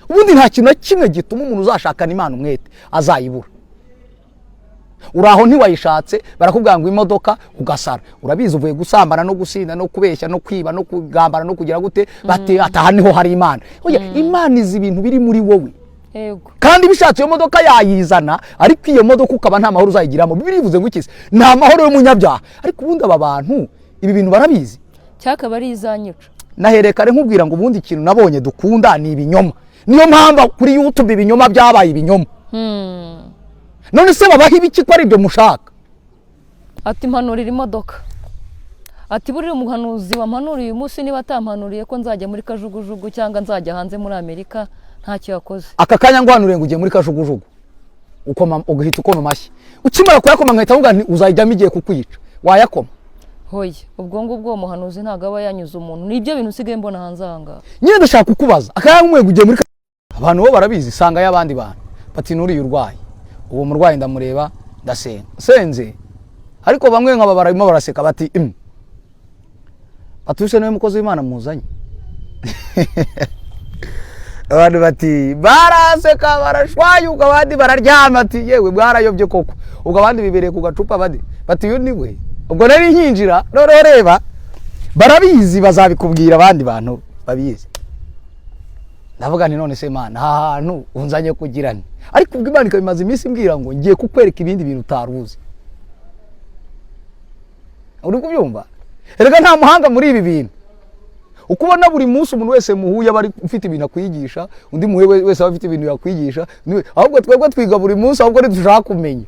Ubundi nta kintu na kimwe gituma umuntu uzashakana Imana umwete azayibura. Uraho ntiwayishatse, barakubwira ngo imodoka, ugasara. Urabizi, uvuye gusambana no gusinda no kubeshya no kwiba no kugambana no kugira gute, bati ataha niho hari Imana. Oya, Imana izi ibintu biri muri wowe. Kandi bishatse iyo modoka yayizana, ariko iyo modoka ukaba nta mahoro uzayigiramo. Bibiliya ivuze ngo iki se? Nta mahoro y'umunyabyaha. Ariko ubundi aba bantu ibi bintu barabizi. Cyakaba ari izanyica. Nahereye kare nkubwira ngo ubundi ikintu nabonye dukunda ni ibinyoma. Niyo mpamvu kuri YouTube ibinyoma byabaye ibinyoma. None se babaho ibiki ko ari ibyo mushaka? Ati mpanurira imodoka, ati buriya umuhanuzi wampanuriye uyu munsi, niba atampanuriye ko nzajya muri kajugujugu cyangwa nzajya hanze muri Amerika, ntacyo yakoze. Aka kanya nguhanuriye ngo ugiye muri kajugujugu, ukoma, ugahita ukoma amashyi. Ukimara kuyakoma nkahita mvuga nti uzajyamo, igiye kukwica, wayakoma? Hoya, ubwo ngubwo uwo muhanuzi ntabwo aba yanyuze umuntu. Nibyo bintu usigaye mbona hanze aha ngaha. Nyine ndashaka kukubaza, akanya nk'umwe ugiye muri abantu bo barabizi, sanga y'abandi bantu bati nuriya urwaye, uwo murwayi ndamureba, ndasenga senze, ariko bamwe nkaba barimo baraseka bati batuse niwe mukozi w'Imana muzanye. Abantu bati baraseka, barashwayuka, abandi bararyama, ati yewe bwarayobye koko. Ubwo abandi bibereye ku gacupa, abandi bati uyu ni we. Ubwo nari nkinjira noneho reba, barabizi, bazabikubwira abandi bantu babizi. Ndavuga nti none se Mana, aha hantu unzanye kugira nti? Ariko ubwo Imana ikabimaze iminsi imbwira ngo ngiye kukwereka ibindi bintu utari uzi. Uri kubyumva? Erega nta muhanga muri ibi bintu. Uko ubona buri munsi umuntu wese muhuye aba ari ufite ibintu akwigisha, undi muhuye wese aba afite ibintu yakwigisha, ahubwo twebwe twiga buri munsi, ahubwo ntidushaka kumenya.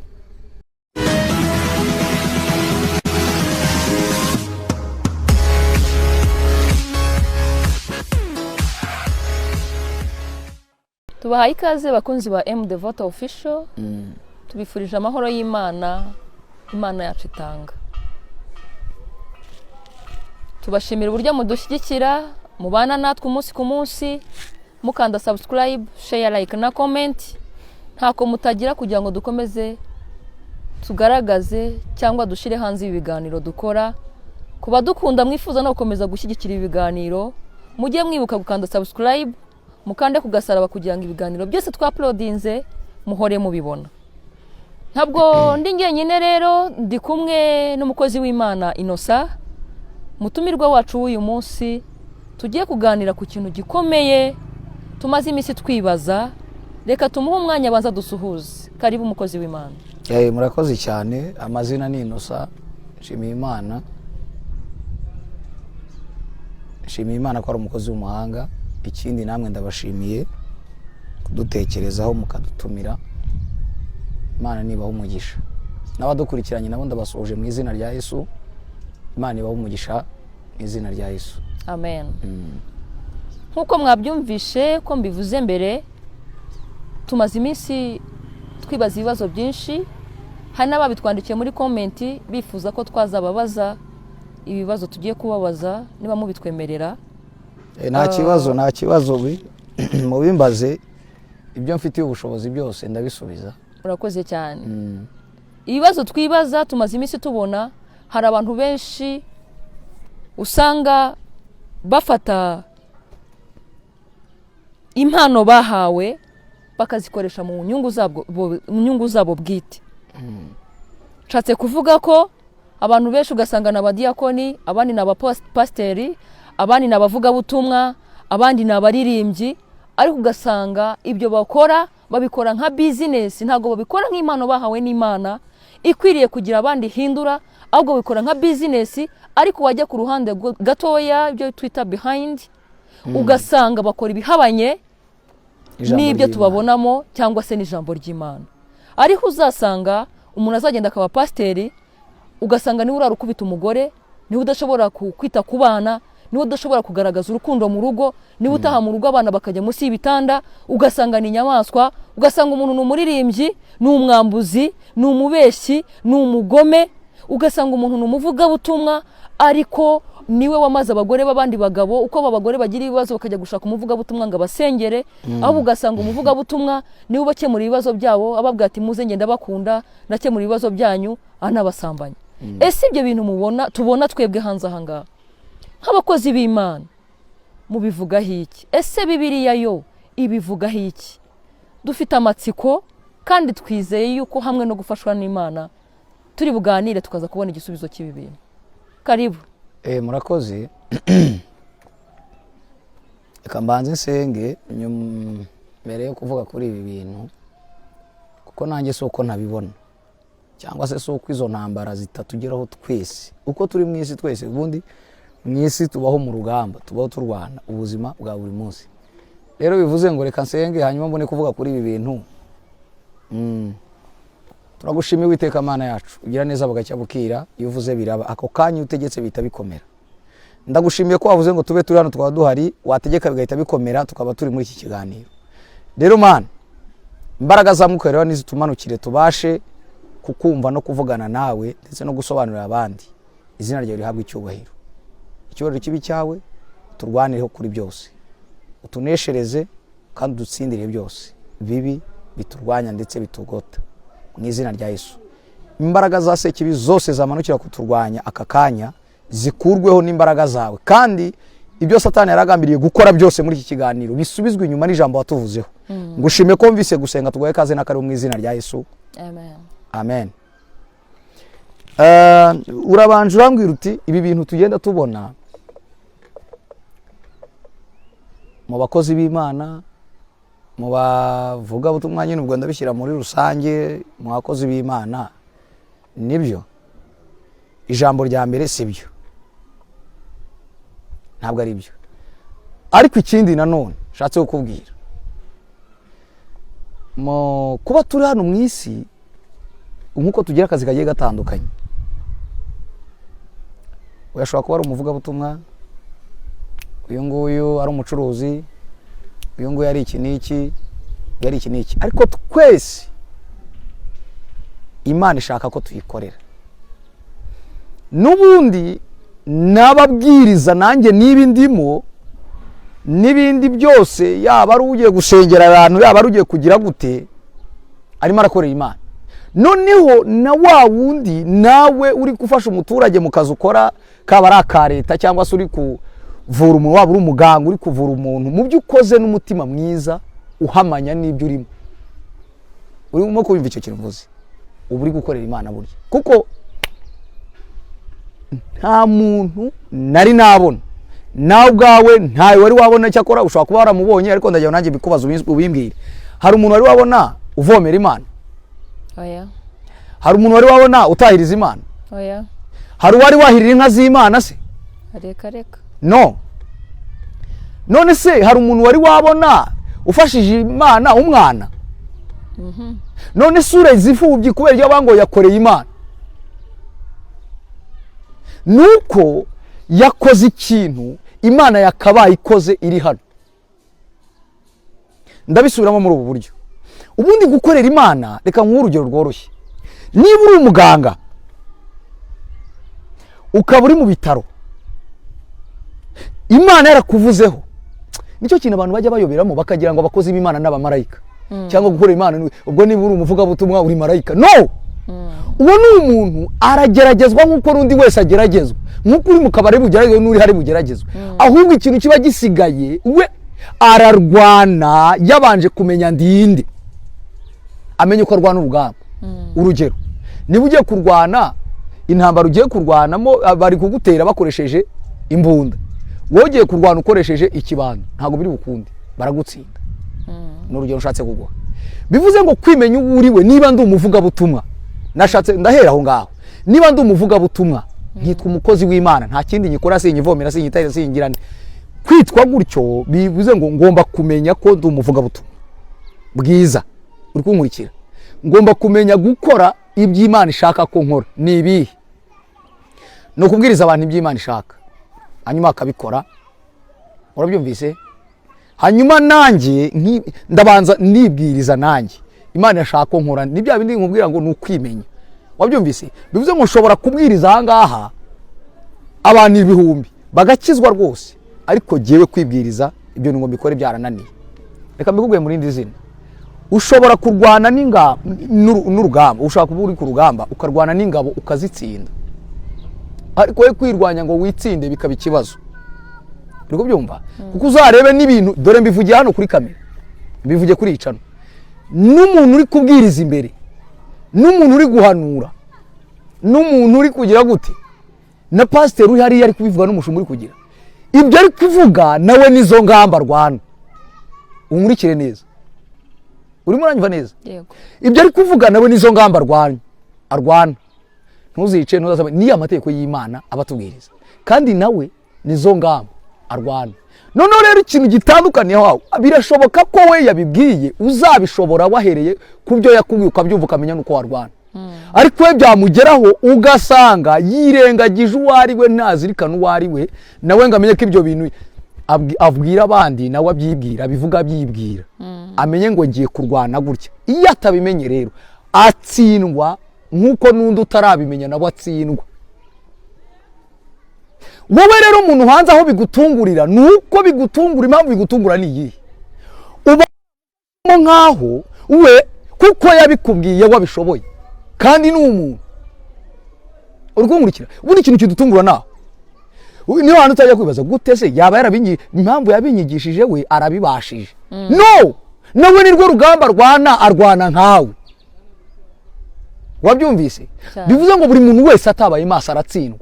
Tubahaye ikaze bakunzi ba M Devota Official. Tubifurije amahoro y'Imana, Imana yacu itanga. Tubashimira uburyo mudushyigikira, mubana natwe umunsi ku munsi, mukanda subscribe, share, like na comment. Ntako mutagira kugira ngo dukomeze tugaragaze cyangwa dushyire hanze ibi biganiro dukora. Ku badukunda mwifuza no gukomeza gushyigikira ibi biganiro, mujye mwibuka gukanda subscribe, mukande ku gasaraba kugira ngo ibiganiro byose twapulodinze muhore mubibona. Ntabwo ndi njyenyine rero, ndi kumwe n'umukozi w'Imana Innocent, mutumirwa wacu w'uyu munsi. Tugiye kuganira ku kintu gikomeye tumaze iminsi twibaza. Reka tumuhe umwanya abanza dusuhuze. Karibu umukozi w'Imana. Murakoze cyane. Amazina ni Innocent Nshimiyimana. Nshimiye Imana ko ari umukozi w'umuhanga. Ikindi namwe ndabashimiye kudutekerezaho mukadutumira. Imana nibaha umugisha. N'abadukurikiranye nabo ndabasuhuje mu izina rya Yesu. Imana ibaha umugisha mu izina rya Yesu. Amen. Nk'uko mwabyumvishe ko mbivuze mbere, tumaze iminsi twibaza ibibazo byinshi. Hari n'ababitwandikiye muri comment bifuza ko twazababaza ibibazo tugiye kubabaza, niba mubitwemerera. Nta kibazo, nta kibazo, mubimbaze, ibyo mfitiye ubushobozi byose ndabisubiza. Urakoze cyane. Ibibazo twibaza, tumaze iminsi tubona hari abantu benshi usanga bafata impano bahawe bakazikoresha mu nyungu zabo, mu nyungu zabo bwite. Nshatse kuvuga ko abantu benshi ugasanga ni abadiyakoni, abandi ni abapasiteri, abandi ni abavugabutumwa, abandi ni abaririmbyi, ariko ugasanga ibyo bakora babikora nka bizinesi, ntabwo babikora nk'impano bahawe n'Imana ikwiriye kugira abandi hindura, ahubwo babikora nka bizinesi. Ariko wajya ku ruhande gatoya, ibyo twita behind, ugasanga bakora ibihabanye Ijambo n'ibyo ry'Imana. tubabonamo cyangwa se n'ijambo ry'Imana. Ariho uzasanga umuntu azagenda akaba pasiteri, ugasanga niwe urara ukubita umugore, niwe udashobora kwita ku bana, niwe udashobora kugaragaza urukundo mu rugo, niwe utaha mu rugo abana bakajya munsi y'ibitanda, ugasanga ni inyamaswa. Ugasanga umuntu ni umuririmbyi, ni umwambuzi, ni umubeshyi, ni umugome. Ugasanga umuntu ni umuvugabutumwa, ariko niwe wamaze abagore b'abandi bagabo. Uko aba bagore bagira ibibazo bakajya gushaka umuvugabutumwa ngo abasengere, ahubwo ugasanga umuvugabutumwa niwe ubakemura ibibazo byabo, ababwira ati muze ngenda bakunda ndakemura ibibazo byanyu, anabasambanya. Ese ibyo bintu mubona, tubona twebwe hanze aha ngaha nk'abakozi b'Imana, mubivugaho iki? Ese Bibiliya yo Ibivugaho iki? Dufite amatsiko kandi twizeye yuko hamwe no gufashwa n'Imana turi buganire, tukaza kubona igisubizo cy'ibi bintu. Karibu. Murakoze. Reka mbanze nsenge mbere yo kuvuga kuri ibi bintu, kuko nanjye si uko ntabibona, cyangwa se si uko izo ntambara zitatugeraho twese uko turi mu isi twese. Ubundi mu isi tubaho mu rugamba, tubaho turwana ubuzima bwa buri munsi. Rero bivuze ngo reka nsenge, hanyuma mbone kuvuga kuri ibi bintu. Turagushimiye Uwiteka Mana yacu, ugira neza bugacya bukira. Iyo uvuze biraba, ako kanya iyo utegetse bihita bikomera. Ndagushimiye ko wavuze ngo tube turi hano, tukaba duhari, wategeka bigahita bikomera, tukaba turi muri iki kiganiro. Rero Mana, imbaraga za Mwuka rero nizitumanukire, tubashe kukumva no kuvugana nawe ndetse no gusobanurira abandi. Izina ryawe rihabwe icyubahiro, icyubahiro kibe icyawe. Turwanireho kuri byose, utuneshereze kandi udutsindire byose bibi biturwanya ndetse bitugota, mu izina rya Yesu. Imbaraga za sekibi zose zamanukira kuturwanya aka kanya zikurweho n'imbaraga zawe, kandi ibyo Satani yaragambiriye gukora byose muri iki kiganiro bisubizwe inyuma n'ijambo watuvuzeho. Ngushime ko mvise gusenga. Tuguhe kaze n'akaribu mu izina rya Yesu. Amen. Amen. Urabanje urambwira uti ibi bintu tugenda tubona mu bakozi b'Imana, mu bavugabutumwa nyine, ubwo ndabishyira muri rusange, mu bakozi b'Imana, nibyo. Ijambo rya mbere, si byo, ntabwo ari byo. Ariko ikindi nanone nshatse kukubwira, mu kuba turi hano mu isi, nk'uko tugira akazi kagiye gatandukanye, uyu ashobora kuba ari umuvugabutumwa, uyu nguyu ari umucuruzi, uyu nguyu ari iki n'iki, uyu ari iki n'iki, ariko twese Imana ishaka ko tuyikorera. N'ubundi n'ababwiriza, nanjye niba ndimo n'ibindi byose, yaba ari ugiye gusengera abantu, yaba ari ugiye kugira gute, arimo arakorera Imana. Noneho na wa wundi nawe uri gufasha umuturage mu kazi ukora, kaba ari aka leta cyangwa se uri kuvura umuntu, waba uri umuganga uri kuvura umuntu, mu byo ukoze n'umutima mwiza uhamanya n'ibyo urimo, urimo kumva icyo kintu mvuze, uba uri gukorera Imana burya. Kuko nta muntu nari nabona, nawe ubwawe ntawe wari wabona. Cyakora ushobora kuba waramubonye, ariko ndagira ngo nanjye mbikubaze ubimbwire. Hari umuntu wari wabona uvomera Imana? Oya. Hari umuntu wari wabona utahiriza Imana? Oya. Hari uwari wahirira inka z'Imana se? Reka reka. No. None se hari umuntu wari wabona ufashije Imana umwana? None se ureze imfubyi kubera ibyo ngo yakoreye Imana? Nuko yakoze ikintu Imana yakabaye ikoze iri hano. Ndabisubiramo muri ubu buryo. Ubundi gukorera Imana, reka nguhe urugero rworoshye. Niba uri umuganga ukaba uri mu bitaro, Imana yarakuvuzeho, nicyo kintu abantu bajya bayoberamo, bakagira ngo abakozi b'Imana n'abamarayika, cyangwa gukorera Imana ubwo niba uri umuvugabutumwa uri marayika. No, uwo ni umuntu, arageragezwa nk'uko n'undi wese ageragezwa, nk'uko uri mu kabari bugeragezwa n'uri hari bugeragezwa. Ahubwo ikintu kiba gisigaye, we ararwana yabanje kumenya ndinde, amenye ko arwana urugamba. Urugero, niba ugiye kurwana intambara, ugiye kurwanamo, bari kugutera bakoresheje imbunda, wowe ugiye kurwana ukoresheje ikibando, ntabwo biri bukunde, baragutsinda. Ni urugero nshatse kuguha. Bivuze ngo kwimenya uwo uri we. Niba ndi umuvugabutumwa, nashatse ndahera aho ngaho, niba ndi umuvugabutumwa nkitwa umukozi w'Imana, nta kindi nyikora, sinyivomera, sinyitahira, sinyingirane, kwitwa gutyo bivuze ngo ngomba kumenya ko ndi umuvugabutumwa bwiza. Uri kunkurikira? Ngomba kumenya gukora ibyo Imana ishaka ko nkora. Ni ibihe? Ni ukubwiriza abantu ibyo Imana ishaka, hanyuma bakabikora. Urabyumvise? Hanyuma nanjye ndabanza nibwiriza nanjye, Imana irashaka ko nkora. Ni bya bindi nkubwira ngo ni ukwimenya. Wabyumvise? Bivuze ngo nshobora kubwiriza aha ngaha abantu ibihumbi bagakizwa rwose, ariko jyewe kwibwiriza ibyo ngo mbikore byarananiye. Reka mbikubwiye mu rindi zina. Ushobora kurwana n'urugamba, ushobora kuba uri ku rugamba ukarwana n'ingabo ukazitsinda, ariko we kwirwanya ngo witsinde bikaba ikibazo. Uri kubyumva? Kuko uzarebe n'ibintu, dore mbivugiye hano kuri kamera. Bivuge kuri icano, n'umuntu uri kubwiriza imbere, n'umuntu uri guhanura, n'umuntu uri kugira gute, na pasiteri uri hariya ari kubivuga, n'umushumba uri kugira ibyo ari kuvuga, nawe nizo ngamba arwana. Unkurikire neza, urimo uranyumva neza? Yego. Ibyo ari kuvuga, nawe nizo ngamba arwana. Ntuzice, ntuzasabe, niyo amategeko y'Imana aba atubwiriza, kandi nawe nizo ngamba arwana. Noneho rero ikintu gitandukaniye aho, birashoboka ko we yabibwiye uzabishobora wahereye ku byo yakubwiye, ukabyumva, ukamenya n'uko warwana. Ariko we byamugeraho ugasanga yirengagije uwo ari we, ntazirikana uwo ari we, nawe ngo amenye ko ibyo bintu abwira abandi nawe abyibwira, abivuga abyibwira, amenye ngo ngiye kurwana gutya. Iyo atabimenye rero atsindwa nk'uko n'undi utarabimenya nawe atsindwa. Wowe rero umuntu hanze, aho bigutungurira ni uko bigutungura. Impamvu bigutungura ni iyihe? Ubamo nk'aho we kuko yabikubwiye wabishoboye, kandi ni umuntu uri kunkurikira. Ubundi ikintu kidutungura naho niyo hantu utajya kwibaza gute se yaba yarabinyi, impamvu yabinyigishije we arabibashije. No nawe nirwo rugamba arwana, arwana nkawe. Wabyumvise? Cyane. Bivuze ngo buri muntu wese atabaye maso aratsindwa,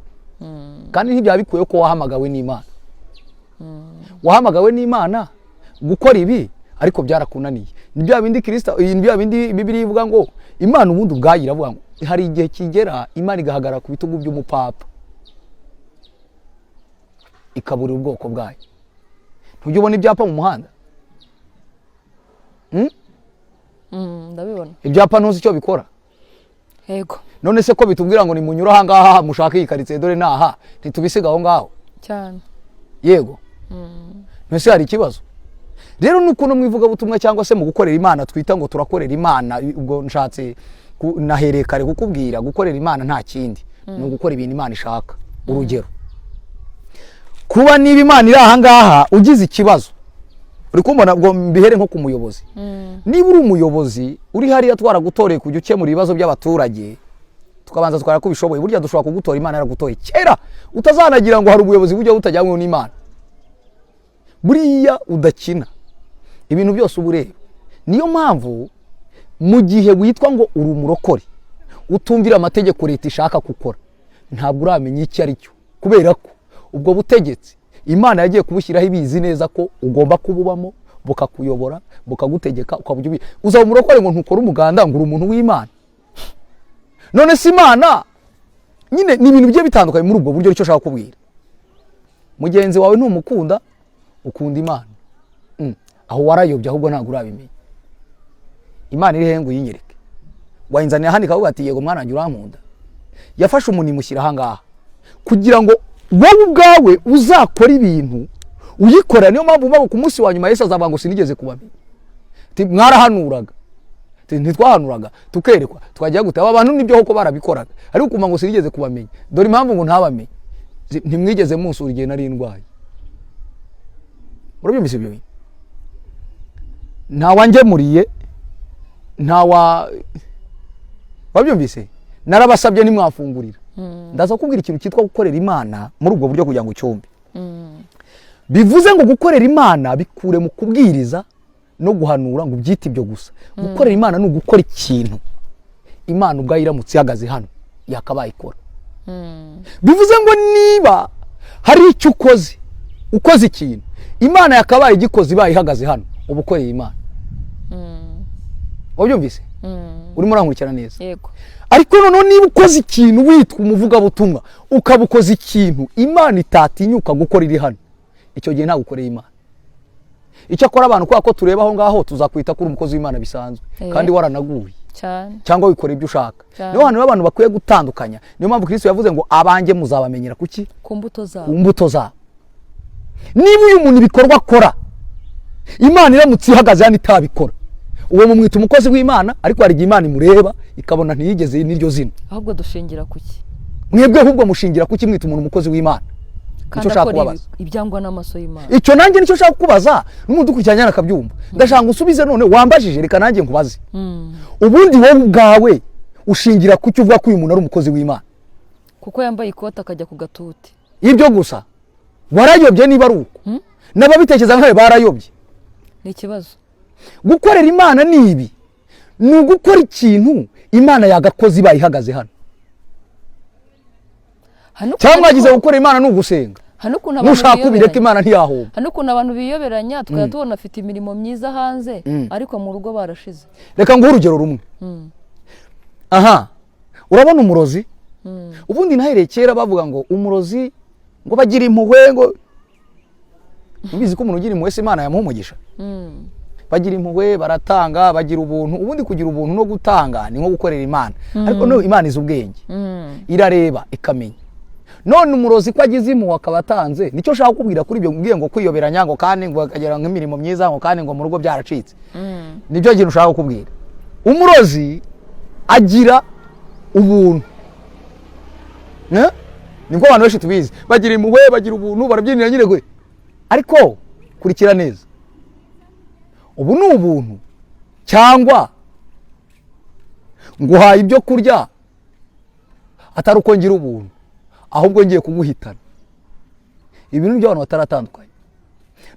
kandi ntibyaba bikwiye ko wahamagawe n'Imana, wahamagawe n'Imana gukora ibi, ariko byarakunaniye. Ni bya bindi Kirisita, ni bya bindi Bibiliya ivuga ngo Imana ubundi ubwayo iravuga ngo hari igihe kigera Imana igahagarara ku bitugu by'umupapa ikaburira ubwoko bwayo. Ntujya ubona ibyapa mu muhanda? Ndabibona. Ibyapa ntuzi icyo bikora? Yego. None se ko bitubwira ngo nimunyure aha ngaha, mushake iyi karitsiye, dore naha, ntitubisiga aho ngaho? Cyane. Yego. Mbese hari ikibazo rero ni ukuntu mu ivugabutumwa cyangwa se mu gukorera Imana twita ngo turakorera Imana. Ubwo nshatse nahereye kare kukubwira, gukorera Imana nta kindi, ni ugukora ibintu Imana ishaka. Urugero, kuba niba Imana iri aha ngaha ugize ikibazo, uri kumbona, ubwo mbihere nko ku muyobozi. Niba uri umuyobozi uri hariya, twaragutoreye kujya ukemura ibibazo by'abaturage, tukabanza twara ko ubishoboye. Burya dushobora kugutora Imana yaragutoye kera. Utazanagira ngo hari ubuyobozi bujya butajyanywe n'Imana. Buriya udakina, ibintu byose uba ureba. Niyo mpamvu mu gihe witwa ngo uri umurokore utumvira amategeko leta ishaka gukora, ntabwo uramenya icyo ari cyo, kubera ko ubwo butegetsi Imana yagiye kubushyiraho ibizi neza ko ugomba kububamo, bukakuyobora, bukagutegeka, ukaba uzaba umurokore ngo ntukore umuganda, ngo uri umuntu w'Imana. None se Imana nyine ni ibintu bigiye bitandukanye muri ubwo buryo. Icyo ushaka kubwira mugenzi wawe, ntumukunda, ukunda Imana. Aho warayobye, ahubwo ntabwo urabimenya. Imana iri hehe ngo uyinyereke? Wayinzanira hano ikavuga ati: "Yego mwana wanjye, urankunda." Yafashe umuntu imushyira aha ngaha kugira ngo wowe ubwawe uzakore ibintu uyikorera. Niyo mpamvu uvuga ngo ku munsi wa nyuma Yesu azavuga ngo sinigeze kubamenya. Ati: "Mwarahanuraga." Ati: "Ntitwahanuraga tukerekwa, twajya gute? Aba bantu nibyo koko barabikoraga, ariko kumva ngo sinigeze kubamenya. Dore impamvu ngo ntabamenye: ntimwigeze munsura igihe nari ndwaye." Urabyumvise ibyo bintu? Ntawangemuriye, ntawa, wabyumvise? Narabasabye ntimwafungurira. Ndaza kukubwira ikintu cyitwa gukorera Imana muri ubwo buryo kugira ngo ucyumve. Bivuze ngo gukorera Imana bikure mu kubwiriza no guhanura ngo ubyite ibyo gusa. Gukorera Imana ni ugukora ikintu Imana ubwayo iramutse ihagaze hano yakabaye ikora. Bivuze ngo niba hari icyo ukoze, ukoze ikintu Imana yakabaye igikoze ibaye ihagaze hano, uba ukoreye Imana. Wabyumvise? Urimo urankurikirana neza? Yego. Ariko noneho niba ukoze ikintu witwa umuvugabutumwa, ukaba ukoze ikintu Imana itatinyuka gukora iri hano, icyo gihe ntabwo ukoreye Imana. Icyo akora abantu, kubera ko tureba aho ngaho, tuzakwita ko uri umukozi w'Imana bisanzwe, kandi waranaguye cyangwa wikora ibyo ushaka. Niyo hantu rero abantu bakwiye gutandukanya. Niyo mpamvu Kristo yavuze ngo abanjye muzabamenyera kuki? Ku mbuto zabo. Ku mbuto zabo. Niba uyu muntu ibikorwa akora Imana iramutse ihagaze hano itabikora, uwo mumwita umukozi w'Imana, ariko hari igihe Imana imureba ikabona ntiyigeze n'iryo zina. Ahubwo dushingira kuki? Mwebwe ahubwo mushingira kuki mwita umuntu umukozi w'Imana? Kandi Icyo nshaka akora kubabaza. ibyangwa n'amaso y'Imana. Icyo nanjye nicyo nshaka kukubaza, n'umuntu ukurikiranye akabyumva. Ndashaka ngo usubize. None wambajije, reka nanjye nkubaze. Ubundi wowe ubwawe ushingira ku cyo uvuga ko uyu muntu ari umukozi w'Imana? Kuko yambaye ikoti akajya ku gatuti. Ibyo gusa? Warayobye niba ari uko. N'ababitekereza nkawe barayobye. Ni ikibazo. Gukorera Imana ni ibi, ni ugukora ikintu Imana yagakoze ibaye ihagaze hano. Hari n'ukuntu Cyangwa mwagize gukora Imana ni ugusenga. Hari n'ukuntu abantu Nushaka ubireka, biyoberanya. Imana ntiyahomba. Hari n'ukuntu abantu biyoberanya, tukajya tubona afite imirimo myiza hanze, ariko mu rugo barashize. Reka nguhe urugero rumwe. Aha urabona umurozi, ubundi nahereye kera bavuga ngo umurozi ngo bagira impuhwe, ngo ubizi ko umuntu ugira impuhwe se Imana yamuha umugisha? Bagira impuhwe, baratanga, bagira ubuntu. Ubundi kugira ubuntu no gutanga ni nko gukorera Imana, ariko no Imana izi ubwenge, irareba ikamenya. None umurozi ko agize impuhwe akaba atanze, nicyo nshaka kukubwira kuri ibyo mbwiye ngo kwiyoberanya, ngo kandi ngo akagira nk'imirimo myiza, ngo kandi ngo mu rugo byaracitse. Nibyo kintu ushaka kukubwira. Umurozi agira ubuntu. Eh? Nibwo abantu benshi tubizi, bagira impuhwe, bagira ubuntu, barabyinira nyine gwe. Ariko kurikira neza, ubu ni ubuntu cyangwa nguhaye ibyo kurya atari uko ngira ubuntu, ahubwo ngiye kuguhitana? Ibintu by'abantu bataratandukanye.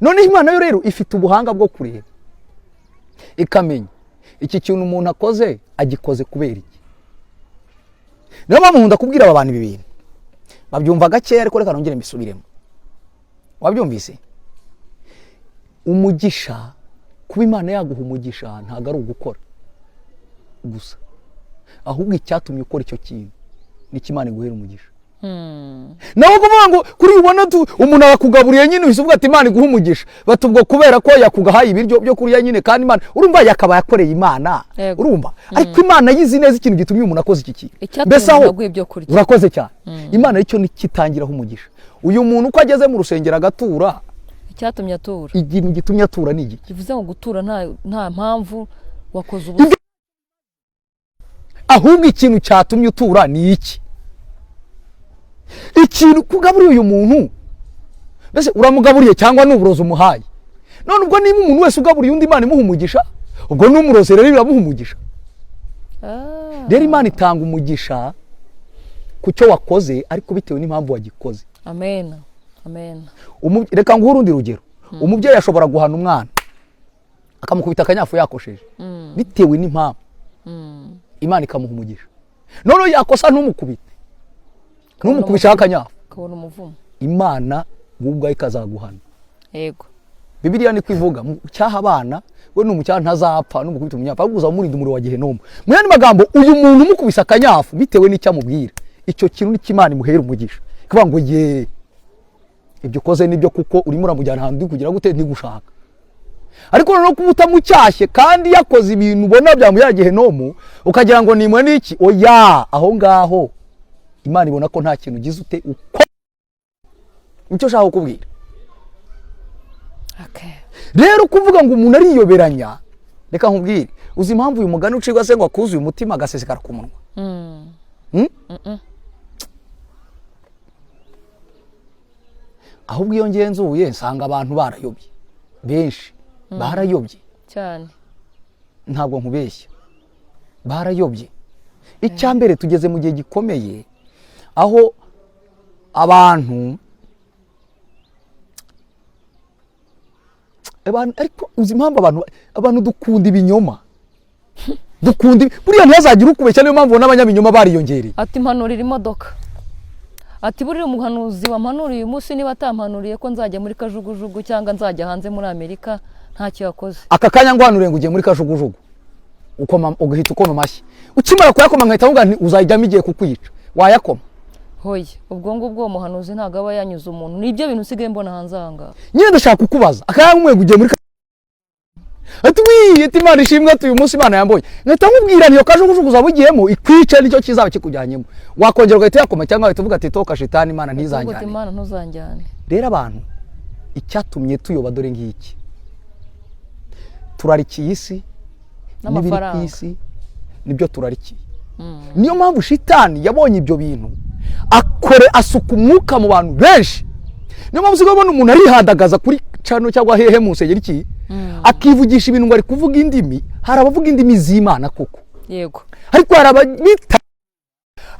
Noneho Imana yo rero ifite ubuhanga bwo kureba ikamenya iki kintu umuntu akoze agikoze kubera iki. Niyo mpamvu nkunda kubwira aba bantu ibi bintu, babyumva gakeya, ariko reka nongere mbisubiremo. Wabyumvise? Umugisha, kuba Imana yaguha umugisha ntabwo ari ugukora gusa, ahubwo icyatumye ukora icyo kintu nicyo Imana iguhera umugisha. Nawe kuvuga ngo kuri ubona umuntu arakugaburiye nyine, uhise uvuga ati Imana iguha umugisha, bati ubwo kubera ko yakugahaye ibiryo byo kurya nyine, kandi Imana urumva yakabaye akoreye Imana. Urumva, ariko Imana yizi neza ikintu gitumye umuntu akoze iki kintu. Icyatumye Mbese aho umuntu aguha ibyo kurya. Urakoze cyane. Imana icyo nikitangiraho umugisha, uyu muntu uko ageze mu rusengero agatura, Icyatumye atura. ikintu gitumye atura ni igiki? Bivuze ngo gutura nta mpamvu wakoze ubusa. Ahubwo ikintu cyatumye utura ni iki? Ikintu kugaburiye uyu muntu, mbese uramugaburiye cyangwa ni uburozi umuhaye? None ubwo niba umuntu wese ugaburiye undi Imana imuha umugisha, ubwo n'umurozi rero biramuha umugisha. Rero Imana itanga umugisha ku cyo wakoze, ariko bitewe n'impamvu wagikoze. Amen, amen. Reka nguhe urundi rugero. Umubyeyi ashobora guhana umwana akamukubita akanyafu yakosheje, bitewe n'impamvu, Imana ikamuha umugisha. Noneho yakosa ntumukubite, ntumukubishaho akanyafu, Ukabona umuvumo. Imana wowe ubwawe ikazaguhana. Bibiliya niko ivuga, mu cyaha abana we ni umucyaha ntazapfa n'umukubita umunyafu, ahubwo uzamurinda umuriro wa gehenomu. Mu yandi magambo, uyu muntu umukubise akanyafu bitewe n'icyo amubwira, icyo kintu nicyo Imana imuhera umugisha, ikavuga ngo ye, ibyo ukoze nibyo, kuko urimo uramujyana ahantu uri kugira gute ntigushaka. Ariko noneho kuba utamucyashye kandi yakoze ibintu ubona byamujyana gehenomu, ukagira ngo nimwe n'iki, oya, aho ngaho Imana ibona ko nta kintu ugize ute uko. Nicyo nshaka kukubwira. Rero kuvuga ngo umuntu ariyoberanya, reka nkubwire, uzi impamvu uyu mugani ucibwa se ngo akuzuye umutima agasesekara ku munwa? Hmm? Ahubwo iyo ngenzuye nsanga abantu barayobye, benshi barayobye. Cyane. Ntabwo nkubeshya, barayobye. Icya mbere, tugeze mu gihe gikomeye aho abantu, ariko uzi impamvu abantu dukunda ibinyoma? Dukunda buriya ntihazagire ukubeshya, niyo mpamvu ubona abanyabinyoma bariyongereye. Ati mpanurira imodoka, ati buriya umuhanuzi wampanuriye uyu munsi niba atampanuriye ko nzajya muri kajugujugu cyangwa nzajya hanze muri Amerika, ntacyo yakoze. Aka kanya ngwanuriye ngo ugiye muri kajugujugu, ukoma ugahita ukoma amashyi, ukimara kuyakoma nkahita mvuga nti uzajyamo igiye kukwica, wayakoma? Hoya, ubwo ngubwo uwo muhanuzi ntabwo aba yanyuze umuntu. Nibyo bintu usigaye mbona hanze aha ngaha. Nyine ndashaka kukubaza, akanya nk'umwe ugiye muri ati wii, ati Imana ishimwe, ati uyu munsi Imana yambonye, nkahita nkubwira nti iyo kajugujugu uzaba ugiyemo ikwice, nicyo kizaba kikujyanyemo, wakongera ugahita uyakoma cyangwa wahita uvuga ati toka shitani, Imana Uvuga uti ntizanjyane? Imana ntuzanjyane. Rero abantu, icyatumye tuyoba dore ngiki: turarikiye isi n'ibiri ku N'amafaranga. isi, nibyo turarikiye. Niyo mpamvu shitani yabonye ibyo bintu akore asuka umwuka mu bantu benshi. Niyo mpamvu usigaye ubona umuntu arihandagaza kuri channel cyangwa hehe mu nsengero iki, akivugisha ibintu ngo ari kuvuga indimi. Hari abavuga indimi z'Imana koko, ariko hari ababita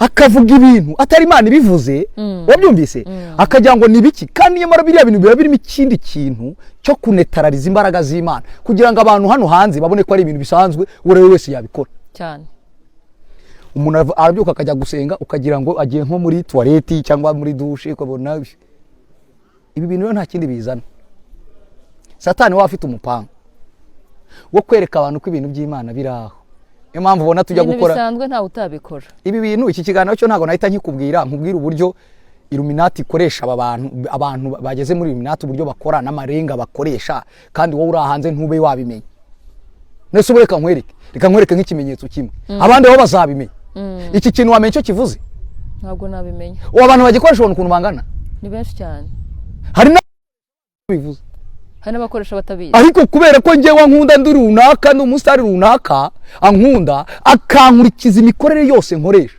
Akavuga ibintu atari Imana ibivuze, wabyumvise, akagira ngo ni ibiki, kandi nyamara biriya bintu biba birimo ikindi kintu cyo kunetarariza imbaraga z'Imana, kugira ngo abantu hano hanze babone ko ari ibintu bisanzwe, uwo ari we wese yabikora. Cyane. Umuntu arabyuka akajya gusenga, ukagira ngo agiye nko muri toilette cyangwa muri douche, ukabona ibi bintu rero nta kindi bizana. Satani we afite umupango wo kwereka abantu ko ibintu by'Imana biri aho. Niyo mpamvu ubona tujya Ibintu gukora bisanzwe, ntawe utabikora. Ibi bintu, iki kiganiro cyo ntabwo nahita nkikubwira, nkubwira uburyo Illuminati ikoresha aba bantu, abantu bageze muri Illuminati, uburyo bakora n'amarenga bakoresha, kandi wowe uri hanze ntube wabimenya. Nese ubu reka nkwereke nk'ikimenyetso kimwe, abandi bo bazabimenya. Iki kintu wamenya icyo kivuze? Ntabwo nabimenya. Ubu abantu bagikoresha ubona ukuntu bangana. Ni benshi cyane. Hari na bivuze. Hari n'abakoresha batabizi. Ariko kubera ko njyewe nkunda ndi runaka, ndi umusitari runaka, ankunda akankurikiza imikorere yose nkoresha,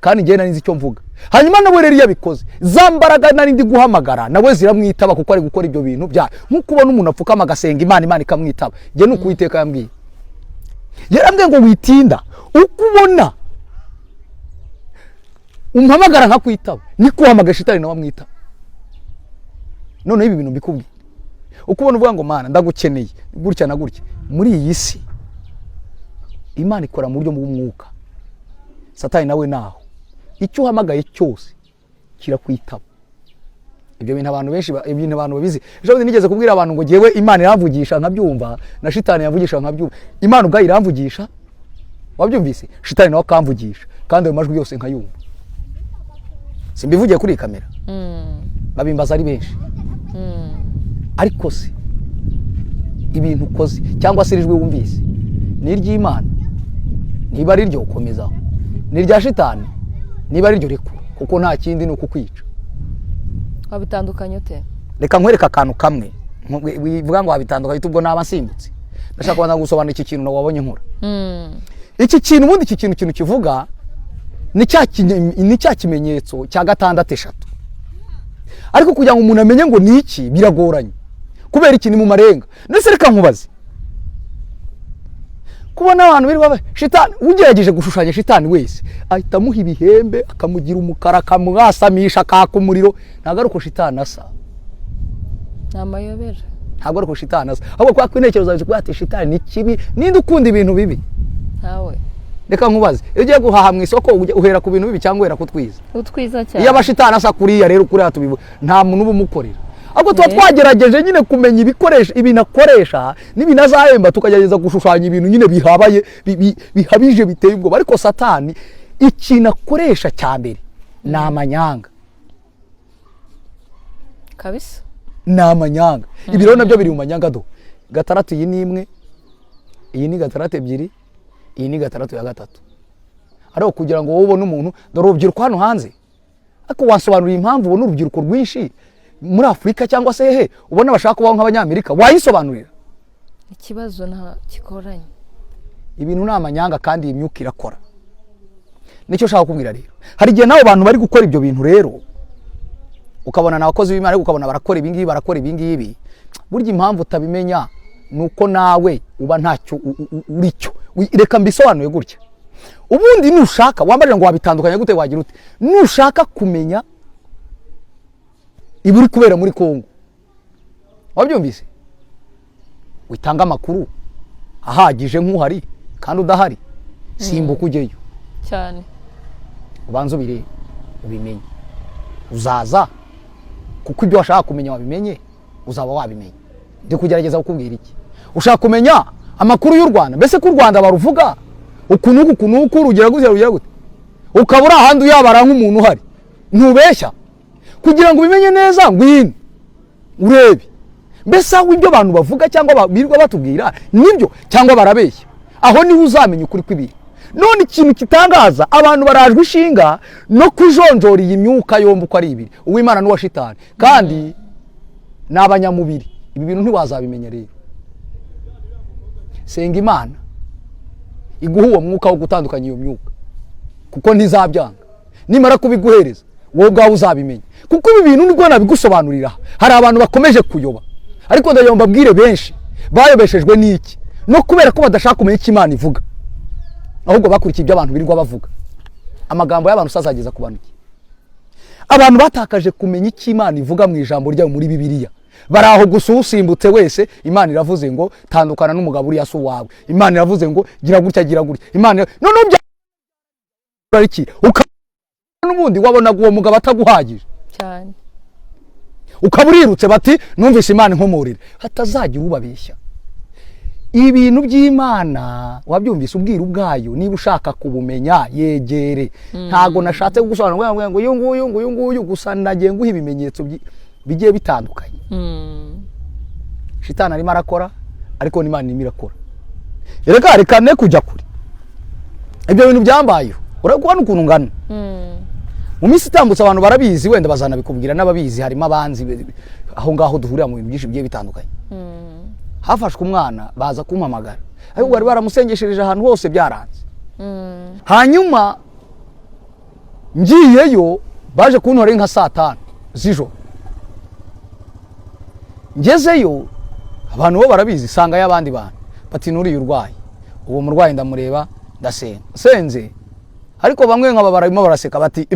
kandi njyewe nari nzi icyo mvuga. Hanyuma nawe rero iyo abikoze, za mbaraga nari ndi guhamagara nawe ziramwitaba, kuko ari gukora ibyo bintu bya nk'uko ubona umuntu apfukama agasenga Imana, Imana ikamwitaba. Njye ni uko Uwiteka yambwiye, yarambwiye ngo witinda, uko ubona umpamagara nkakwitaba, niko uhamagara shitani nawe amwitaba. Noneho ibi bintu mbikubwiye, uko ubona uvuga ngo "Mana, ndagukeneye gutya na gutya", muri iyi si Imana ikora mu buryo bw'umwuka, Satani nawe naho icyo uhamagaye cyose kirakwitaba. Ibyo bintu abantu benshi ibintu abantu babizi. Ejo bundi nigeze kubwira abantu ngo jyewe Imana iramvugisha nkabyumva, na shitani yamvugisha nkabyumva. Imana ubwayo iramvugisha, wabyumvise, shitani nawe akamvugisha, kandi ayo majwi yose nkayumva. Simbivugiye kuri iyi kamera, babimbaza ari benshi. Ariko se ibintu ukoze cyangwa se ijwi wumvise ni iry'Imana? Niba ari ryo, ukomezaho. Ni irya shitani? Niba ari ryo, rekura, kuko nta kindi ni ukukwica. Wabitandukanye ute? Reka nkwereke akantu kamwe. Wivuga ngo wabitandukanye ute, ubwo naba nsimbutse. Ndashaka kubanza gusobanura iki kintu wabonye nkora. Iki kintu ubundi, iki kintu kivuga ni cya kimenyetso cya gatandatu eshatu. Ariko kugira ngo umuntu amenye ngo ni iki biragoranye. Kubera iki? Ni mu marenga. Ndetse reka nkubaze, kubona abantu birirwa shitani, ugerageje gushushanya shitani wese ahita amuha ibihembe, akamugira umukara, akamwasamisha, akaka umuriro. Ntabwo ari uko shitani asa. Ni amayobera. Ntabwo ari uko shitani asa, ahubwo kubera ko intekerezo zawe zikubwira ati shitani ni kibi. Ninde ukunda ibintu bibi? Ntawe. Reka nkubaze, iyo ugiye guhaha mu isoko, uhera ku bintu bibi cyangwa uhera ku twiza? Utwiza cyane. Iyo abashitani asa kuriya rero, kuriya tubivuga, nta muntu uba umukorera, ahubwo tuba twagerageje nyine kumenya ibikoresho, ibintu akoresha n'ibintu azahemba, tukagerageza gushushanya ibintu nyine bihabaye, bihabije, biteye ubwoba. Ariko Satani ikintu akoresha cya mbere ni amanyanga. Kabisa. Ni amanyanga. Ibi rero nabyo biri mu manyanga. Do gatandatu, iyi ni imwe, iyi ni gatandatu ebyiri, iyi ni gatandatu ya gatatu. Ariko kugira ngo wowe ubone umuntu, dore urubyiruko hano hanze, ariko wasobanurira impamvu ubona urubyiruko rwinshi muri Afurika cyangwa se hehe ubona bashaka kubaho nk'Abanyamerika? Wayisobanurira? Ikibazo nta kikoranye. Ibintu ni amanyanga, kandi iyi myuka irakora. Nicyo nshaka kukubwira rero. Hari igihe n'abo bantu bari gukora ibyo bintu rero, ukabona ni abakozi b'Imana, ariko ukabona barakora ibi ngibi, barakora ibi ngibi. Burya impamvu utabimenya ni uko nawe uba ntacyo uri cyo. Reka mbisobanure gutya. Ubundi nushaka wambarira ngo wabitandukanya gute, wagira ute, nushaka kumenya ibiri kubera muri Kongo, wabyumvise, witanga amakuru ahagije nk'uhari kandi udahari, simbuka ujyeyo. Cyane. Ubanze ubirebe, ubimenye. Uzaza kuko ibyo washaka kumenya wabimenye, uzaba wabimenye. Ndi kugerageza kukubwira iki? Ushaka kumenya amakuru y'u Rwanda, mbese ko u Rwanda baruvuga uku n'uku, uku n'uku, rugira gutya, rugira gute, ukaba uri ahandi uyabara nk'umuntu uhari, ntubeshya. Kugira ngo ubimenye neza, ngwino urebe mbese aho ibyo abantu bavuga cyangwa birirwa batubwira nibyo cyangwa barabeshya. Aho niho uzamenya ukuri kw'ibintu. None ikintu kitangaza, abantu barajwe ishinga no kujonjora iyi myuka yombi uko ari ibiri, uw'Imana n'uwa shitani, kandi ni abanyamubiri. Ibi bintu ntiwazabimenya. Rero senga Imana iguha uwo mwuka wo gutandukanya iyo myuka, kuko ntizabyanga. Nimara kubiguhereza, wowe ubwawe uzabimenya, kuko ibi bintu nibwo nabigusobanurira. Hari abantu bakomeje kuyoba, ariko ndagira ngo mbabwire, benshi bayobeshejwe n'iki? No kubera ko badashaka kumenya icyo Imana ivuga, ahubwo bakurikiye ibyo abantu birirwa bavuga. Amagambo y'abantu usazageza ku bantu ki? Abantu batakaje kumenya icyo Imana ivuga mu ijambo ryayo muri Bibiliya. Bari aho gusa, usimbutse wese. Imana iravuze ngo tandukana n'umugabo uriya si uwawe. Imana iravuze ngo gira gutya, gira gutya. Imana noneho bya iki, n'ubundi wabonaga uwo mugabo ataguhagije cyane. Ukaba urirutse, bati numvise Imana inkomorera. Hatazagira ubabeshya ibintu by'Imana. Wabyumvise? Ubwiru bwayo, niba ushaka kubumenya, yegere. Ntago nashatse kugusobanurira ngo uyu nguyu, ngo uyu nguyu gusa. Nagiye nguha ibimenyetso bigiye bitandukanye. Shitani arimo arakora, ariko n'Imana irimo irakora. Reka reka ne kujya kure. Ibyo bintu byambayeho, urabona ukuntu ngana. Mu minsi itambutse, abantu barabizi, wenda bazanabikubwira n'ababizi, harimo abanzi aho ngaho duhurira mu bintu byinshi bigiye bitandukanye. Hafashwe umwana, baza kumpamagara, ariko bari baramusengeshereje ahantu hose byaranze. Hanyuma ngiyeyo, baje kuntora nka saa 5 z'ijoro. Ngezeyo, abantu bo barabizi, sangayo abandi bantu, bati nuriya urwaye. Uwo murwayi ndamureba, ndasenga, senze, ariko bamwe nkaba barimo baraseka, bati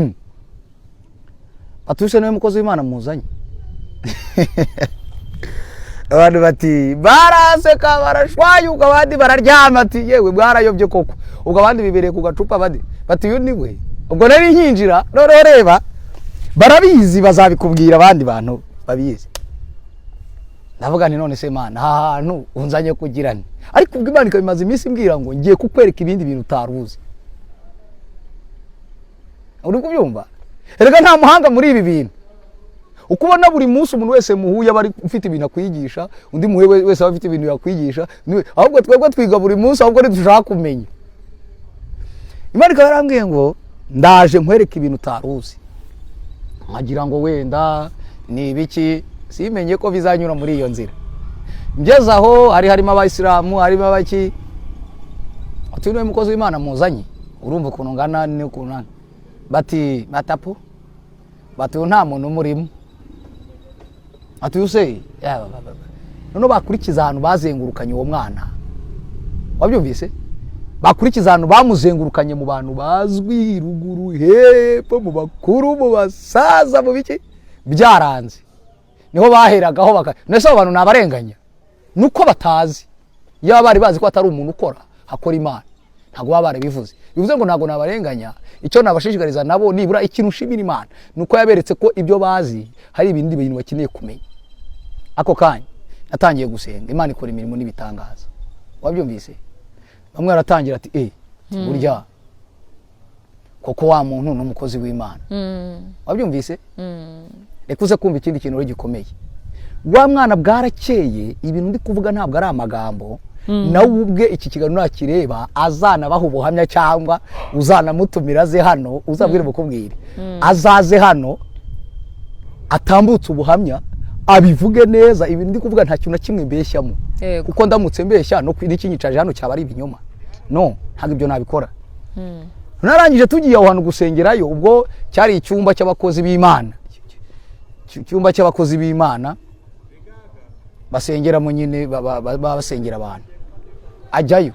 batuse niwe mukozi w'Imana muzanye. Abantu bati baraseka, barashwanyuka, abandi bararyama, ati yewe bwarayobye koko. Ubwo abandi bibereye ku gacupa, abandi bati uyu ni we. Ubwo nari nkinjira, noneho reba, barabizi, bazabikubwira abandi bantu babizi. Ndavuga nti none se Mana, aha hantu unzanye kugira nti? Ariko ubwo Imana ikaba imaze iminsi imbwira ngo ngiye kukwereka ibindi bintu utari uzi. Uri kubyumva? Erega nta muhanga muri ibi bintu. Uko ubona buri munsi umuntu wese muhuye aba ari ufite ibintu akwigisha, undi muhuye wese aba afite ibintu yakwigisha. Ahubwo twebwe twiga buri munsi, ahubwo ntidushaka kumenya. Imana ikaba yarambwiye ngo ndaje nkwereke ibintu utari uzi. Nkagira ngo wenda ni ibiki, simenye ko bizanyura muri iyo nzira. Ngeze aho, hari harimo Abayisilamu, harimo abaki, ati niwe mukozi w'Imana muzanye? Urumva ukuntu ngana n'ukuntu ngana. Bati batapu, bati uyu nta muntu umurimo. Ati uyu se noneho bakurikiza ahantu bazengurukanye uwo mwana. Wabyumvise? Bakurikiza ahantu bamuzengurukanye mu bantu bazwi, ruguru, hepfo, mu bakuru, mu basaza, mu biki, byaranze. Niho baheragaho baka nese abo bantu ni abarenganya, nuko batazi. Iyo bari bazi ko atari umuntu ukora, hakora Imana, ntabwo baba barabivuze. Bivuze ngo ntabwo nabarenganya. Icyo nabashishikariza nabo, nibura ikintu ushimira Imana, ni uko yaberetse ko ibyo bazi hari ibindi bintu bakeneye kumenya. Ako kanya natangiye gusenga, Imana ikora imirimo n'ibitangaza. Wabyumvise? Bamwe baratangira ati eh, burya koko wa muntu ni umukozi w'Imana. Wabyumvise? Reka uze kumva ikindi kintu rero gikomeye. Wa mwana bwarakeye, ibintu ndi kuvuga ntabwo ari amagambo. Nawe ubwe iki kiganiro nakireba, azanabaha ubuhamya, cyangwa uzanamutumira aze hano, uzabwire mukubwire azaze hano atambutse ubuhamya, abivuge neza. Ibintu ndi kuvuga nta kintu na kimwe mbeshyamo. Kuko ndamutse mbeshya, no n'ikinyicaje hano cyaba ari ibinyoma. No ntabwo ibyo nabikora. Narangije, tugiye aho hantu gusengerayo, ubwo cyari icyumba cy'abakozi b'Imana, icyumba cy'abakozi b'Imana basengeramo nyine, baba basengera abantu. Ajyayo,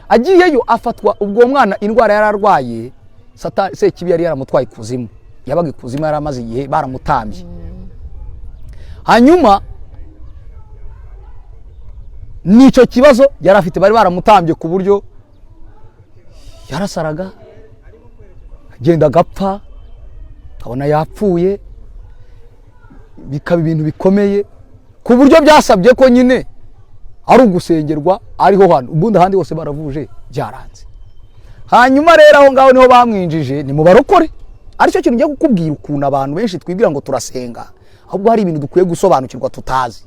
agiyeyo afatwa. Ubwo uwo mwana indwara yari arwaye, Sekibi yari yaramutwaye ikuzimu. Yabaga ikuzimu, yari amaze igihe baramutambye. Hanyuma nicyo kibazo yari afite, bari baramutambye ku buryo yarasaraga, agenda agapfa, akabona yapfuye, bikaba ibintu bikomeye ku buryo byasabye ko nyine ari ugusengerwa ariho hantu. Ubundi ahandi hose baravuje, byaranze. Hanyuma rero aho ngaho niho bamwinjije, ni mu barokore. Aricyo kintu ngiye kukubwira, ukuntu abantu benshi twibwira ngo turasenga, ahubwo hari ibintu dukwiye gusobanukirwa tutazi.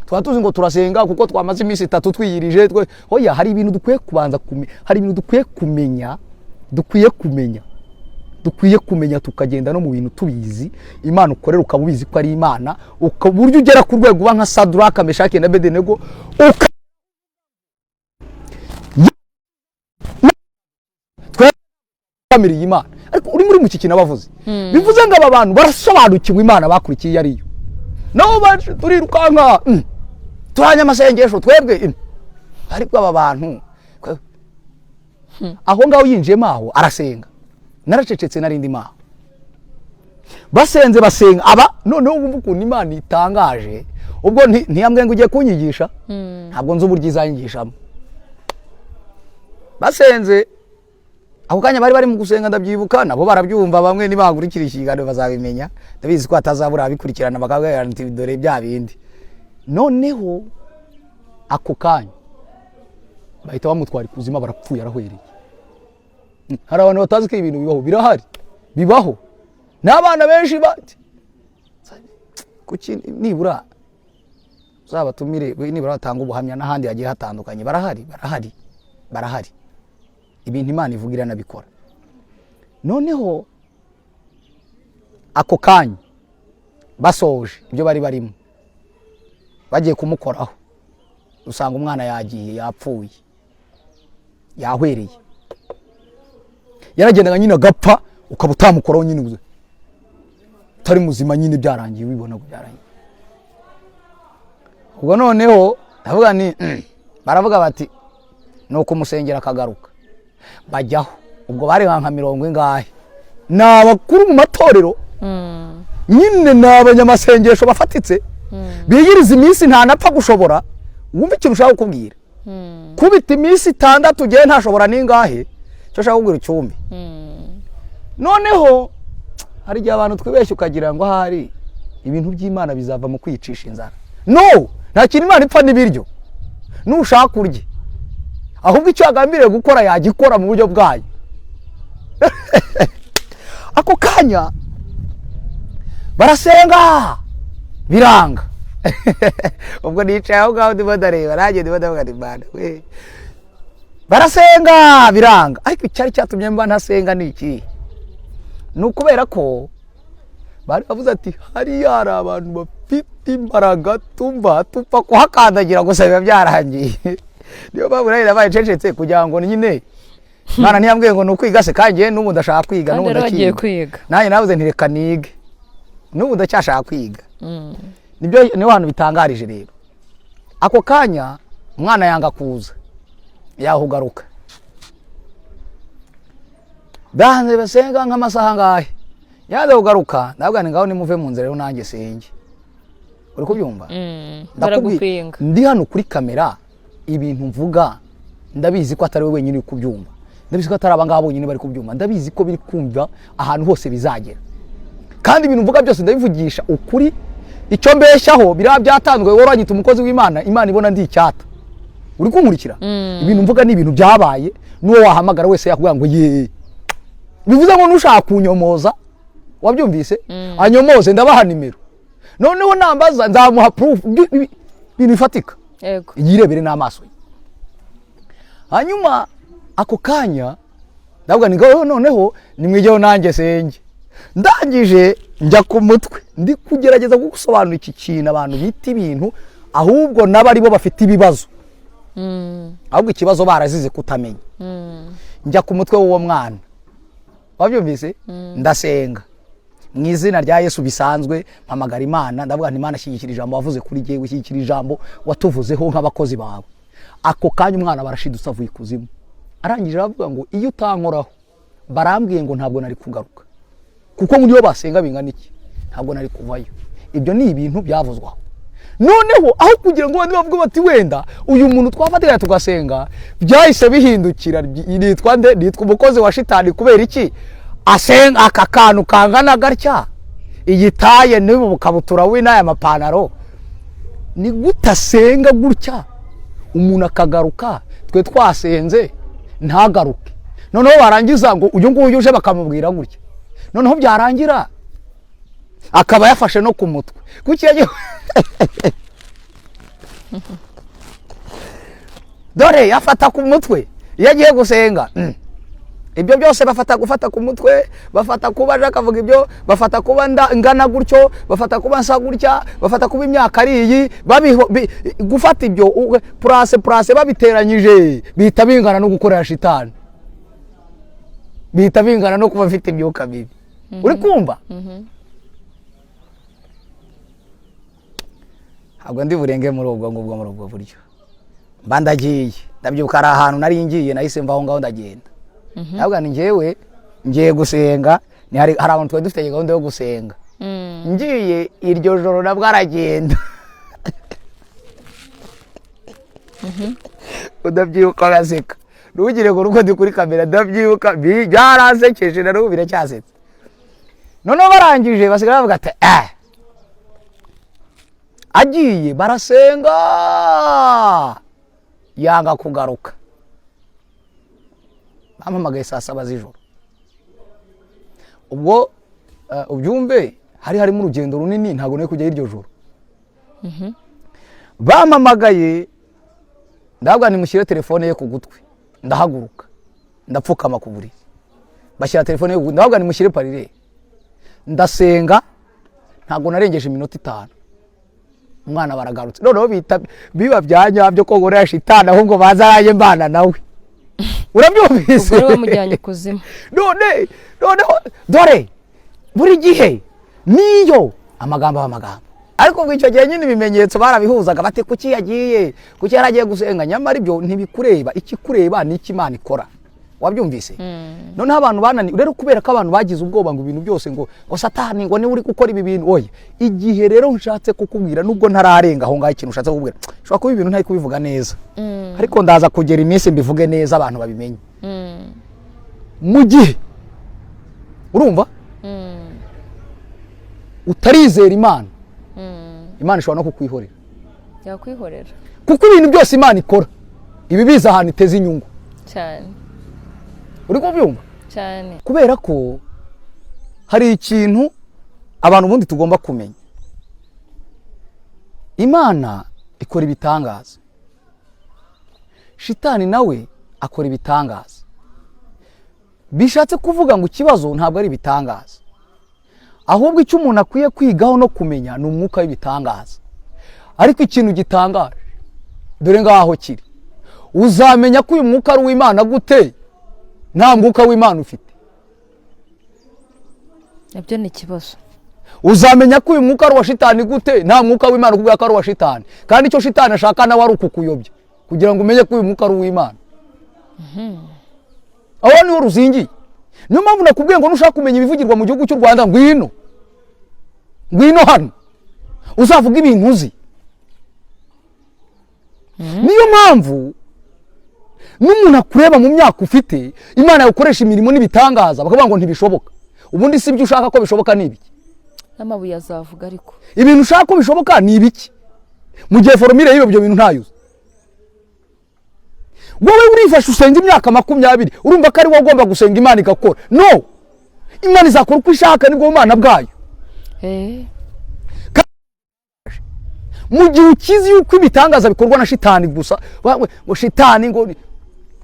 Tuba tuzi ngo turasenga kuko twamaze iminsi 3 twiyirije twe. Oya, hari ibintu dukwiye kubanza kumenya, hari ibintu dukwiye kumenya, dukwiye kumenya, dukwiye kumenya, tukagenda no mu bintu tubizi. Imana ukorera ukaba ubizi ko ari Imana, uburyo ugera ku rwego uba nka Saduraka, Meshaki na Bedenego, uka twemereye Imana. Ariko uri muri mu kintu abavuze, bivuze ngo aba bantu barasobanukiwe Imana bakurikiye iyo ariyo. Nabo baje turirukanka, turanya amasengesho twebwe, Ariko aba bantu aho ngaho yinjiyemo aho arasenga. Naracecetse, narindi maho basenze, basenga aba. Noneho wumva ukuntu Imana itangaje. Ubwo ntiyambwiye ngo ugiye kunyigisha, ntabwo nzi uburyo izanyigishamo. Basenze, ako kanya bari bari mu gusenga, ndabyibuka, nabo barabyumva. Bamwe nibahagurikira ikiganiro bazabimenya, ndabizi ko hatazabura ababikurikirana bakabwira nti: "Dore bya bindi." Noneho ako kanya bahita bamutwara ikuzimu, barapfuye, arahwereye. Hari abantu batazi ko ibintu bibaho, birahari, bibaho n'abana benshi bati kuki nibura uzabatumire, nibura batanga ubuhamya n'ahandi hagiye hatandukanye. Barahari, barahari, barahari. Ibintu Imana ivuga iranabikora. Noneho ako kanya basoje ibyo bari barimo, bagiye kumukoraho, usanga umwana yagiye, yapfuye, yahwereye. Yaragendaga nyine agapfa, ukaba utamukoraho nyine, utari muzima nyine, byarangiye, ubibona ko byarangiye. Ubwo noneho ndavuga ni baravuga bati ni ukumusengera akagaruka. Bajyaho, ubwo bari nka mirongo ingahe, ni abakuru mu matorero nyine, ni abanyamasengesho bafatitse, biyiriza iminsi, ntanapfa gushobora. Wumva ikintu ushaka kukubwira, kubita iminsi 6 ugiye ntashobora n'ingahe, icyo ushaka kukubwira icyumbi. Noneho hari igihe abantu twibeshya, ukagira ngo ahari ibintu by'Imana bizava mu kwicisha inzara. No nta kintu Imana ipfa n'ibiryo, nushaka urye. Ahubwo icyo yagambiriye gukora yagikora mu buryo bwayo. Ako kanya barasenga, biranga. Ubwo nicaye aho ngaho ndimo ndareba, nanjye ndimo ndavuga nti: "Mana we!" Barasenga, biranga. Ariko icyari cyatumye mba ntasenga ni iki? Ni ukubera ko bari bavuze ati hariya hari abantu bafite imbaraga, tumva tupfa kuhakandagira gusa biba byarangiye. Niyo mpamvu nawe nabaye ncecetse, kugira ngo nyine Imana ntiyambwiye ngo ni ukwiga se, kandi njyewe n'ubu ndashaka kwiga. Kandi n'ubu rero wagiye ndakiga. Kwiga. Nanjye nabuze nti: "Reka nige." N'ubu ndacyashaka kwiga. Nibyo, niho hantu bitangarije rero. Ako kanya umwana yanga kuza, yahugaruka banze basenga nk'amasaha angahe, yanze kugaruka. Ndavuga ni ngaho nimuve mu nzira rero, nanjye senge. Uri kubyumva? Ndakubwiye, Baragupinga. Ndi hano kuri kamera, ibintu mvuga ndabizi ko atari we wenyine uri kubyumva, ndabizi ko atari abangaba bonyine bari kubyumva, ndabizi ko biri kumva ahantu hose bizagera. Kandi ibintu mvuga byose ndabivugisha ukuri. Icyo mbeshyaho biriya byatanzwe, wowe uranyita umukozi w'Imana, Imana ibona ndi icyata. Uri kunkurikira? Ibintu mvuga ni ibintu byabaye, n'uwo wahamagara wese yakubwira ngo ye. Bivuze ngo nushaka kunyomoza, wabyumvise, anyomoze, ndabaha nimero. Noneho nambaza nzamuha proof, ibintu bifatika, yirebere n'amaso ye. Hanyuma ako kanya ndavuga ni ngaho noneho nimwigeho nanjye senge. Ndangije njya ku mutwe, ndi kugerageza gusobanura iki kintu abantu bita ibintu, ahubwo nabo aribo bafite ibibazo, ahubwo ikibazo barazize kutamenya. Njya ku mutwe w'uwo mwana, wabyumvise, ndasenga mu izina rya Yesu bisanzwe, mpamagara Imana, ndavuga nti: "Imana, shyigikira ijambo wavuze kuri jyewe, shyigikira ijambo watuvuzeho nk'abakozi bawe." Ako kanya umwana barashidutse, avuye ikuzimu. Arangije aravuga ngo: "Iyo utankoraho, barambwiye ngo ntabwo nari kugaruka, kuko muri bo basenga bingana iki, ntabwo nari kuvayo." Ibyo ni ibintu byavuzwaho. Noneho aho kugira ngo abandi bavuge bati wenda uyu muntu twafatikanya tugasenga, byahise bihindukira nitwa nde? Nitwa umukozi wa shitani. Kubera iki asenga aka kantu kangana gatya, iyi taye n'ubu bukabutura we n'aya mapantaro, ni gute asenga gutya umuntu akagaruka, twe twasenze ntagaruke? Noneho barangiza ngo uyu nguyu uje bakamubwira gutya, noneho byarangira akaba yafashe no ku mutwe. Kuki yagiye? Dore yafata ku mutwe iyo agiye gusenga. Ibyo byose bafata, gufata ku mutwe, bafata kuba aje akavuga ibyo, bafata kuba ngana gutyo, bafata kuba nsa gutya, bafata kuba imyaka ari iyi, gufata ibyo plus plus babiteranyije bihita bingana no gukorera shitani, bihita bingana no kuba afite imyuka mibi. Uri kumva? Ntabwo ndi burenge muri ubwo ngubwo, muri ubwo buryo mba ndagiye. Ndabyibuka hari ahantu nari ngiye, nahise mva aho ngaho ndagenda. Ndavuga ni njyewe Ngiye gusenga, ni hari abantu twari dufite gahunda yo gusenga. Ngiye iryo joro nabwo aragenda. Udabyibuka araseka, ntugire ngo nuko ndi kuri kamera ndabyibuka, byaransekeje na n'ubu biracyasetsa. Noneho barangije basigara bavuga ati agiye, barasenga yanga kugaruka. Bampamagaye saa 7 z'ijoro. Ubwo ubyumve, hari harimo urugendo runini, ntabwo nari kujyayo iryo joro. Bampamagaye, ndababwira nimushyire telefone ye ku gutwi. Ndahaguruka, ndapfukama ku buriri, bashyira telefone ye ku gutwi. Ndababwira nimushyire parire, ndasenga. Ntabwo narengeje iminota 5, umwana baragarutse. Noneho bita biba bya nyabyo ko ngo shitani, ahubwo baza nanjye mbana nawe, urabyumvise? Ubwo rero wamujyanye ikuzimu. None noneho dore buri gihe niyo amagambo aba amagambo, ariko ubwo icyo gihe nyine ibimenyetso barabihuzaga, bati kuki yagiye, kuki yari agiye gusenga? Nyamara ibyo ntibikureba, ikikureba ni icyo Imana ikora, wabyumvise? Noneho abantu bananiwe rero, kubera ko abantu bagize ubwoba ngo ibintu byose ngo Satani ngo niwe uri gukora ibi bintu. Oya, igihe rero nshatse kukubwira, nubwo ntararenga aho ngaho, ikintu ushatse kukubwira, ushobora kuba ibintu ntari kubivuga neza, ariko ndaza kugera iminsi mbivuge neza abantu babimenye. Mu gihe urumva utarizera Imana, Imana ishobora no kukwihorera. Yakwihorera. Kuko ibintu byose Imana ikora ibi biza ahantu iteza inyungu. Cyane. Uri kubyumva? Cyane. Kubera ko hari ikintu abantu ubundi tugomba kumenya: Imana ikora ibitangaza, shitani nawe akora ibitangaza. Bishatse kuvuga ngo ikibazo ntabwo ari ibitangaza, ahubwo icyo umuntu akwiye kwigaho no kumenya ni umwuka w'ibitangaza. Ariko ikintu gitangaje dore ngaho kiri: uzamenya ko uyu mwuka ari uw'Imana gute nta mwuka w'Imana ufite? Nabyo ni ikibazo. Uzamenya ko uyu mwuka ari uwa shitani gute nta mwuka w'Imana ukubwira ko ari uwa shitani, kandi icyo shitani ashaka nawe ari ukukuyobya kugira ngo umenye ko uyu mwuka ari uw'Imana? Aho niho ruzingiye. Niyo mpamvu nakubwiye ngo nushaka kumenya ibivugirwa mu gihugu cy'u Rwanda, ngwino, ngwino hano uzavuga ibintu uzi. Niyo mpamvu n'umuntu akureba mu myaka ufite, Imana yagukoresha imirimo n'ibitangaza, bakavuga ngo ntibishoboka. Ubundi si ibyo ushaka ko bishoboka ni ibiki? N'amabuye azavuga ariko. Ibintu ushaka ko bishoboka ni ibiki mu gihe formule y'ibyo bintu ntayo uzi? Wowe urifashe usenga imyaka 20, urumva ko ari wowe ugomba gusenga Imana igakora? No, Imana izakora uko ishaka, nibwo bumana bwayo. Mu gihe ukizi yuko ibitangaza bikorwa na shitani gusa, ngo shitani, ngo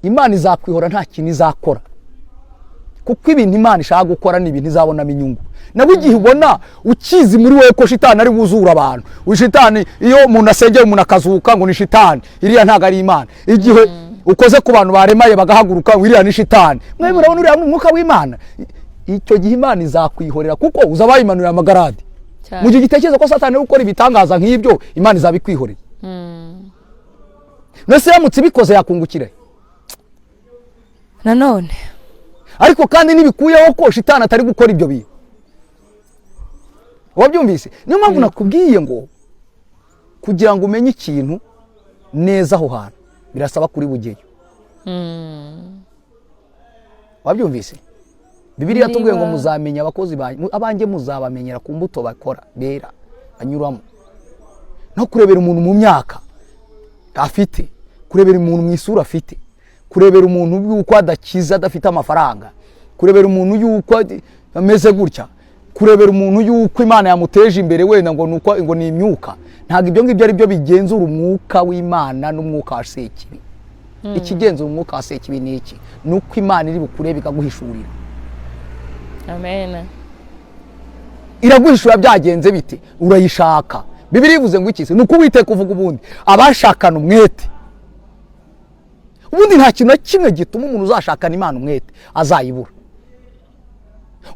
Imana izakwihora, nta kintu izakora, kuko ibintu Imana ishaka gukora ni ibintu izabonamo inyungu. Nawe igihe ubona ukizi muri wowe ko shitani ari wuzura abantu, shitani iyo umuntu asengera umuntu akazuka ngo ni shitani, iriya ntabwo ari Imana. Igihe ukoze ku bantu baremaye bagahaguruka ngo iriya ni shitani, mwe murabona uriya ni umwuka w'Imana? Icyo gihe Imana izakwihorera, kuko uzaba wayimanurira amagaradi. Mu gihe ugitekereza ko Satani ari gukora ibitangaza nk'ibyo, Imana izaba ikwihoreye. Mbese iramutse ibikoze yakungukira he? Nanone. Ariko kandi ntibikuyeho ko shitani atari gukora ibyo bintu, wabyumvise? Niyo mpamvu nakubwiye ngo kugira ngo umenye ikintu neza aho hantu birasaba kuri bugeyo, wabyumvise? Bibiliya yatubwiye ngo muzamenya abakozi banjye, abanjye muzabamenyera ku mbuto bakora bera banyuramo. No kurebera umuntu mu myaka afite, kurebera umuntu mu isura afite, kurebera umuntu yuko adakiza adafite amafaranga, kurebera umuntu yuko ameze gutya, kurebera umuntu yuko Imana yamuteje imbere wenda ngo nuko ngo ni imyuka, ntabwo ibyo ngibyo ari byo bigenzura umwuka w'Imana n'umwuka wa sekibi. Ikigenzura umwuka wa sekibi ni iki? Ni uko Imana iri bukurebe ikaguhishurira. Amen. Iraguhishura byagenze bite? Urayishaka. Bibiliya ivuze ngo iki se? Ni uko Uwiteka uvuga ubundi abashakana umwete. Ubundi nta kintu na kimwe gituma umuntu uzashakana Imana umwete azayibura.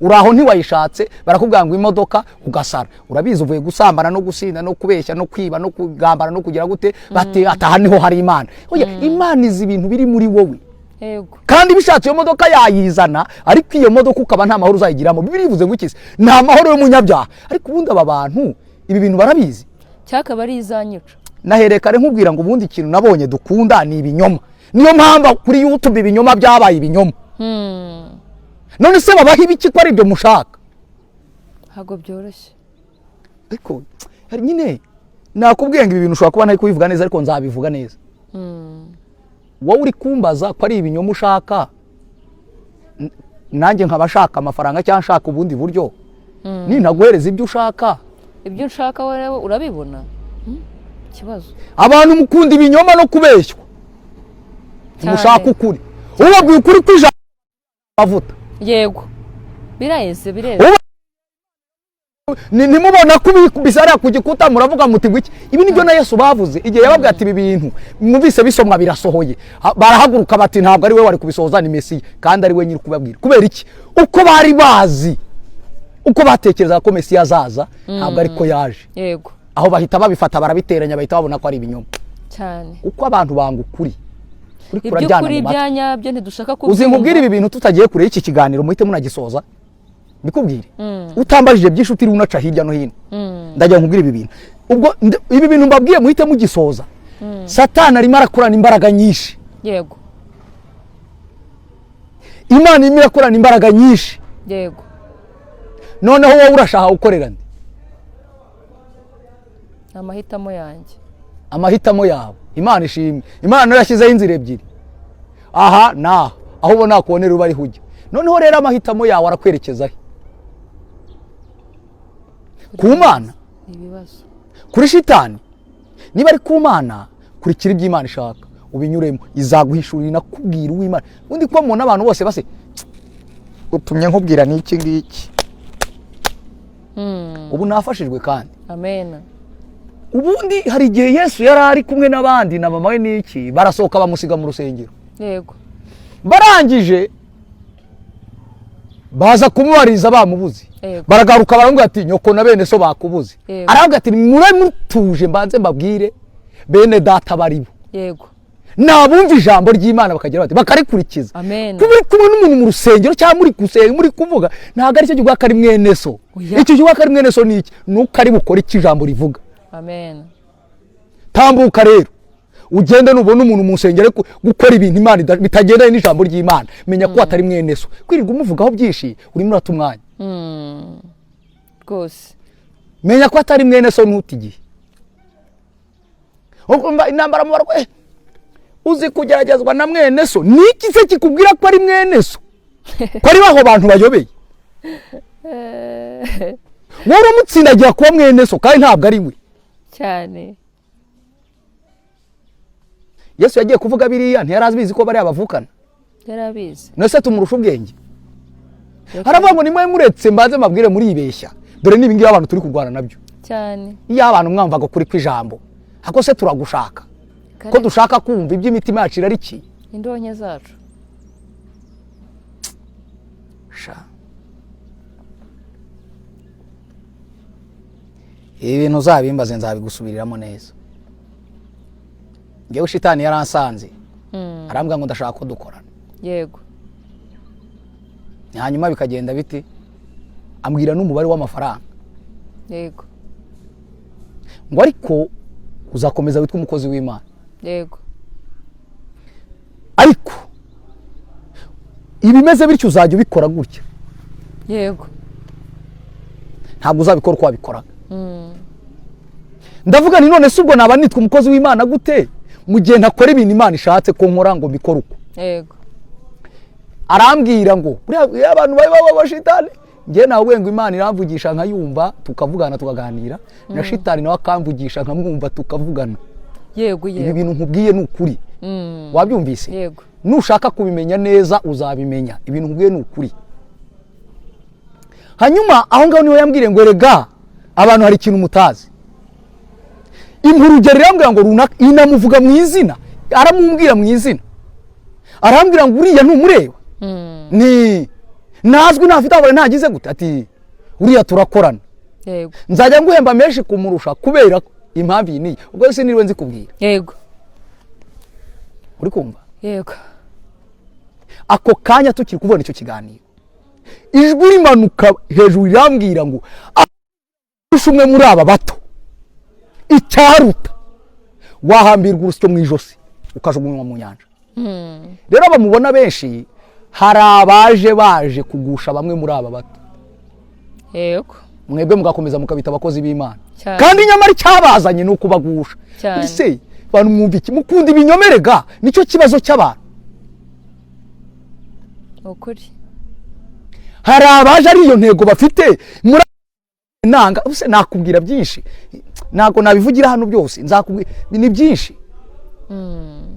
Uraho ntiwayishatse, barakubwira ngo imodoka, ugasara. Urabizi, uvuye gusambana no gusinda no kubeshya no kwiba no kugambana no kugira gute, bati ataha niho hari Imana. Oya, Imana izi ibintu biri muri wowe. Yego. Kandi bishatse iyo modoka yayizana, ariko iyo modoka ukaba nta mahoro uzayigiramo. Bibiliya ivuze ngo iki se? Nta mahoro y'umunyabyaha. Ariko ubundi aba bantu ibi bintu barabizi. Cyakaba ari izanyica. Nahereye kare nkubwira ngo ubundi ikintu nabonye dukunda ni ibinyoma. Niyo mpamvu kuri YouTube ibinyoma byabaye ibinyoma. None se babaho ibiki ko ari ibyo mushaka? Ntabwo byoroshye. Ariko hari nyine nakubwiye ngo ibi bintu ushobora kuba ntari kubivuga neza, ariko nzabivuga neza. Wowe uri kumbaza ko ari ibinyoma ushaka, nanjye nkaba nshaka amafaranga cyangwa nshaka ubundi buryo, nintaguhereza ibyo ushaka. Ibyo ushaka wowe urabibona? Ikibazo. Abantu mukunda ibinyoma no kubeshywa, mushaka ukuri. Ubabwiye ukuri kw'ijambo amavuta. Yego, biraheze, bireze. Ntimubona ko ubikubise hariya ku gikuta, muravuga muti ngwiki? Ibi nibyo na Yesu bavuze igihe yababwiye ati ibi bintu mwumvise bisomwa birasohoye. Barahaguruka bati ntabwo ari we wari kubisohoza, ni Mesiya, kandi ari we nyiri kubabwira. Kubera iki? Uko bari bazi, uko batekerezaga ko Mesiya azaza, ntabwo ariko yaje. Yego. Aho bahita babifata barabiteranya, bahita babona ko ari ibinyoma. Cyane. Uko abantu banga ukuri, kuri kuraryana iby'ukuri mu matwi. Bya nyabyo ntidushaka. Uzi nkubwire ibi bintu tutagiye kure y'iki kiganiro, muhite munagisoza mbikubwire, utambajije byinshi, utiriwe unaca hirya no hino. Ndagira nkubwire ibi bintu. Ubwo ibi bintu mbabwiye muhite mugisoza. Satani arimo arakorana imbaraga nyinshi. Yego. Imana irimo irakorana imbaraga nyinshi. Yego. Noneho wowe urashaka gukorera nde? Amahitamo yanjye. Amahitamo yawe. Imana ishimwe, Imana nayo yashyizeho inzira ebyiri, aha n'aha, aho ubona hakubonera uba ariho ujya. Noneho rero amahitamo yawe arakwerekeza he? Ku Mana? Ni ibibazo. Kuri shitani? Niba ari ku Mana, kurikira ibyo Imana ishaka ubinyuremo, izaguhishurira inakubwira uw'Imana. Ubundi ko mubona abantu bose base utumye nkubwira n'iki ngiki, ubu nafashijwe kandi. Amen. Ubundi hari igihe Yesu yari ari kumwe n'abandi na mama we n'iki, barasohoka bamusiga mu rusengero. Yego. Barangije baza kumubariza bamubuze. Yego. Baragaruka baramubwira ati nyoko na bene so bakubuze. Yego. Aravuga ati mure mutuje mbanze mbabwire bene data baribo. Yego. Nabumva ijambo ry'Imana bakagira bati bakarikurikiza. Amen. Kuba uri kumwe n'umuntu mu rusengero cyangwa muri gusenga muri kuvuga, ntabwo ari cyo kivuga ko ari mwene so. Oya. Icyo kivuga ko ari mwene so ni iki? Ni uko ari bukore icyo ijambo rivuga. Amen. Tambuka rero ugende, nubona umuntu mu nsengero ariko gukora ibintu Imana bitagendanye n'ijambo ry'Imana, menya ko atari mwene so. Kwirirwa umuvugaho byinshi urimo urata umwanya. Rwose. Menya ko atari mwene so, ntutigihe. Ukumva intambara mu barwayi, uzi kugeragezwa na mwene so? Ni iki se kikubwira ko ari mwene so, ko ari aho bantu bayobeye? Wowe uramutsindagira kuba mwene so kandi ntabwo ari we. Cyane. Yesu yagiye kuvuga biriya ntiyari abizi ko bariya bavukana? Yarabizi. None se tumurusha ubwenge? Haravuga ngo nimwe muretse mbanze mbabwire, muribeshya. Dore n'ibi ngibi abantu turi kurwana nabyo. Cyane. Iyo abantu mwamvaga kuri kw'ijambo, ako se turagushaka ko dushaka kumva iby'imitima yacu irarikiye. Indonke zacu. Sha, ibi bintu uzabimbaze nzabigusubiriramo neza. Ngewe shitani yaransanze, arambwira ngo ndashaka ko dukorana. Yego. Hanyuma bikagenda biti, ambwira n'umubare w'amafaranga. Yego. Ngo ariko uzakomeza witwa umukozi w'Imana. Yego. Ariko ibimeze bityo uzajya ubikora gutya. Yego. Ntabwo uzabikora uko wabikoraga. Ndavuga nti none se ubwo naba nitwa umukozi w'Imana gute mu gihe ntakora ibintu Imana ishatse ko nkora ngo mbikore uko? Yego. Arambwira ngo buriya abantu bari baba shitani, njye nawe ngo Imana iramvugisha nkayumva tukavugana tukaganira, na shitani nawe akamvugisha nkamwumva tukavugana. Yego. Ibi Yego. bintu nkubwiye ni ukuri. Wabyumvise? Yego. Nushaka kubimenya neza uzabimenya. Ibintu nkubwiye ni ukuri. Hanyuma aho ngaho niho yambwiriye ngo erega abantu hari ikintu mutazi. Impurugero irambwira ngo runaka, inamuvuga mu izina, aramumbwira mu izina, arambwira ngo uriya ntumureba, ni nazwi ntafite aho ntagize gute, ati uriya turakorana. Yego. Nzajya nguhemba menshi kumurusha kubera impamvu iyi n'iyi. Ubwo se niriwe nzikubwira? Yego. Uri kumva? Yego. Ako kanya tukiri kubona icyo kiganiro, ijwi rimanuka hejuru rirambwira ngo: "Arusha umwe muri aba bato, icyaruta wahambirwa urusyo mu ijosi ukajugunywa mu nyanja." Rero bamubona benshi, hari abaje baje kugusha bamwe muri aba bato. Mwebwe mugakomeza mukabita abakozi b'Imana, kandi nyamara icyabazanye ni ukubagusha. Ese bantu mwumva iki? Mukunda ibinyomerega, nicyo kibazo cy'abantu. Ukuri. Hari abaje ari iyo ntego bafite muri nanga. Ubuse nakubwira byinshi, ntabwo nabivugira hano byose, nzakubwira, ni byinshi.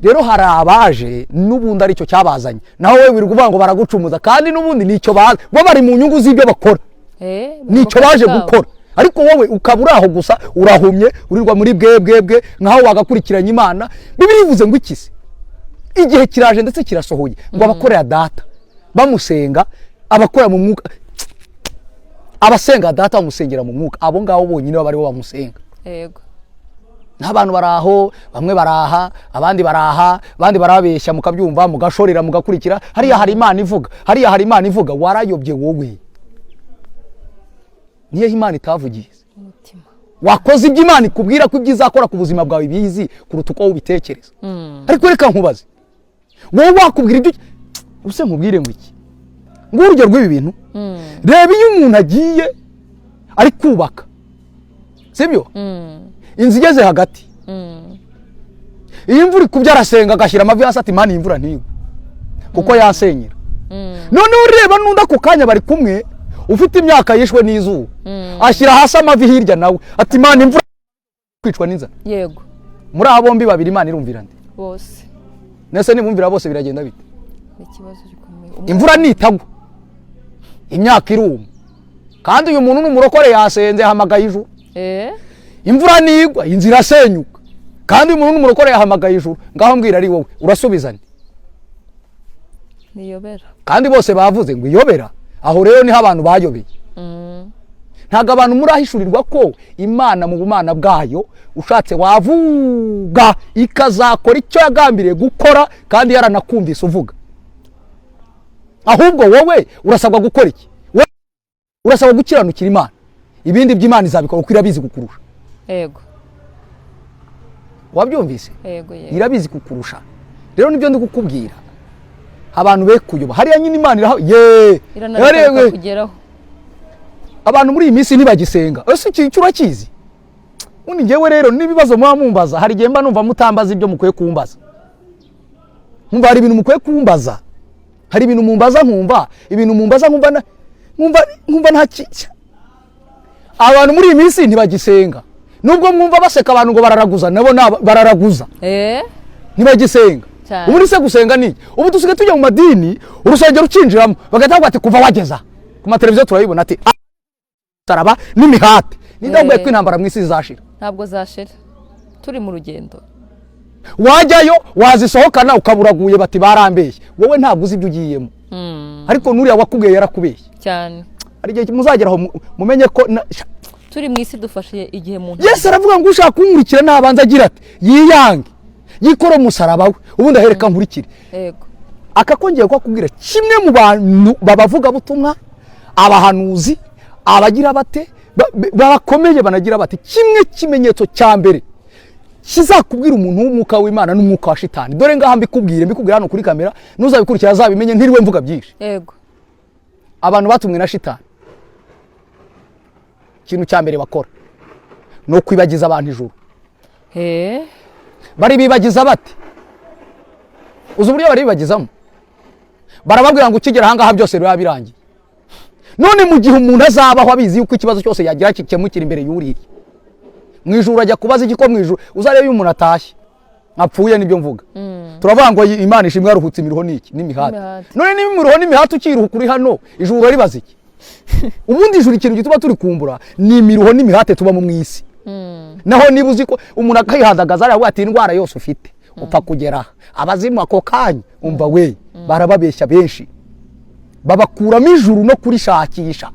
Rero hari abaje n'ubundi aricyo cyabazanye, naho wowe wirirwa uvuga ngo baragucumuza, kandi n'ubundi nicyo baza, bo bari mu nyungu z'ibyo bakora. Nicyo mu kazi baje kabo. gukora, ariko wowe ukaba uri aho gusa urahumye, urirwa muri bwe bwe bwe nkaho wagakurikiranye Imana. Bibiliya ivuze ngo iki se? Igihe kiraje ndetse kirasohoye ngo abakorera Data bamusenga, abakora mu mwuka, abasenga Data bamusengera mu mwuka, abo ngabo bonyine baba aribo bamusenga. N'abantu bari aho, bamwe baraha, abandi baraha, abandi barabeshya, mukabyumva, mugashorera, mugakurikira. Hariya hari Imana ivuga, hariya hari Imana ivuga. Warayobye wowe. Niyo Imana itavugiye? Umutima. Wakoze ibyo Imana ikubwira, ko ibyo izakora ku buzima bwawe bizi kuruta uko wowe ubitekereza. Ariko reka nkubaze, wowe wakubwira ibyo ubuse, nkubwire ngo iki? Nguhe urugero rw'ibi bintu. Reba iyo umuntu agiye ari kubaka, sibyo? Inzu igeze hagati, iyo imvura ikubye arasenga, agashyira amavi hasi, ati: "Imana, iyi imvura ntigwe kuko yasenyera." Noneho reba n'undi ako kanya bari kumwe, ufite imyaka yishwe n'izuba, ashyira hasi amavi hirya nawe, ati: "Imana, imvura kwicwa n'inzara." Muri aba bombi babiri, Imana irumvira nde? Bose. Nese nibumvira bose biragenda bite? Ni ikibazo gikomeye. Imvura nitagwa imyaka iruma, kandi uyu muntu ni umurokore, yasenze, yahamagaye ijuru. Imvura nigwa inzu irasenyuka, kandi uyu muntu ni umurokore, yahamagaye ijuru. Ngaho mbwira, ari wowe urasubiza nde? Niyobera. Kandi bose bavuze ngo iyobera. Aho rero niho abantu bayobeye. Ntabwo abantu murahishurirwa ko Imana mu bumana bwayo ushatse wavuga ikazakora icyo yagambiriye gukora, kandi yaranakumvise uvuga. Ahubwo wowe urasabwa gukora iki? Wowe urasabwa gukiranukira Imana, ibindi by'Imana izabikora kuko irabizi kukurusha. Wabyumvise? Yego, yego. Irabizi kukurusha. Rero nibyo ndi kukubwira, abantu be kuyoba hariya nyine. Imana iraha ye. Iranareka kugeraho. Abantu muri iyi minsi ntibagisenga. Ese iki cyo urakizi? Ubundi njyewe rero n'ibibazo muba mumbaza, hari igihe mba numva mutambaza ibyo mukwiye kumbaza, nkumva hari ibintu mukwiye kumbaza, hari ibintu mumbaza nkumva, ibintu mumbaza nkumva nkumva nta abantu muri iyi minsi ntibagisenga. Nubwo mwumva baseka abantu ngo bararaguza, nabo bararaguza. Ntibagisenga. Ubundi se gusenga ni iki? Ubu dusigaye tujya mu madini, urusengero ukinjiramo bagahita bavuga ati kuva wageza ku mateleviziyo turabibona, ati saraba n'imihate ninde ko intambara mu isi zizashira? Ntabwo zashira, turi mu rugendo. Wajyayo wazisohokana ukaburaguye, bati barambeshye. Wowe ntabwo uzi ibyo ugiyemo, ariko n'uriya wakubwiye yarakubeshye. Hari igihe muzageraho mumenye ko Turi mu isi, dufashe igihe mu Yesu aravuga ngo ushaka kunkurikira nabanza agira ati yiyange, yikore umusaraba we, ubundi ahereka nkurikire. Akakongera kukubwira, kimwe mu bantu babavugabutumwa, abahanuzi, abagira bate, bakomeye, banagira bati kimwe kimenyetso cya mbere kizakubwira umuntu w'umwuka w'Imana n'umwuka wa shitani, dore ngaha mbikubwire, mbikubwire hano kuri kamera, n'uzabikurikira azabimenye, ntiriwe mvuga byinshi. Abantu batumwe na shitani, ikintu cya mbere bakora ni ukwibagiza abantu ijuru. Bari bibagiza bate? Uzi uburyo bari bibagizamo? Barababwira ngo ukigera ahangaha byose biba birangiye. None mu gihe umuntu azabaho abizi yuko ikibazo cyose yagira gikemukira imbere y'uriya mu ijuru, ajya kubaza iki ko mu ijuru? Uzarebe iyo umuntu atashye apfuye, nibyo mvuga, turavuga ngo Imana ishimwe, yaruhutse imiruho n'iki? N'imihati. N'imihati. None niba imiruho n'imihati ukiruhuka uri hano, ijuru uraribaza iki? Ubundi ijuru, ikintu gituma turi kumbura ni imiruho n'imihate tubamo mu isi. Naho niba uzi ko umuntu akayihandagaza aravuga ati indwara yose ufite upfa kugera aha, abazimu ako kanya, umva we, barababeshya benshi, babakuramo ijuru no kurishakisha.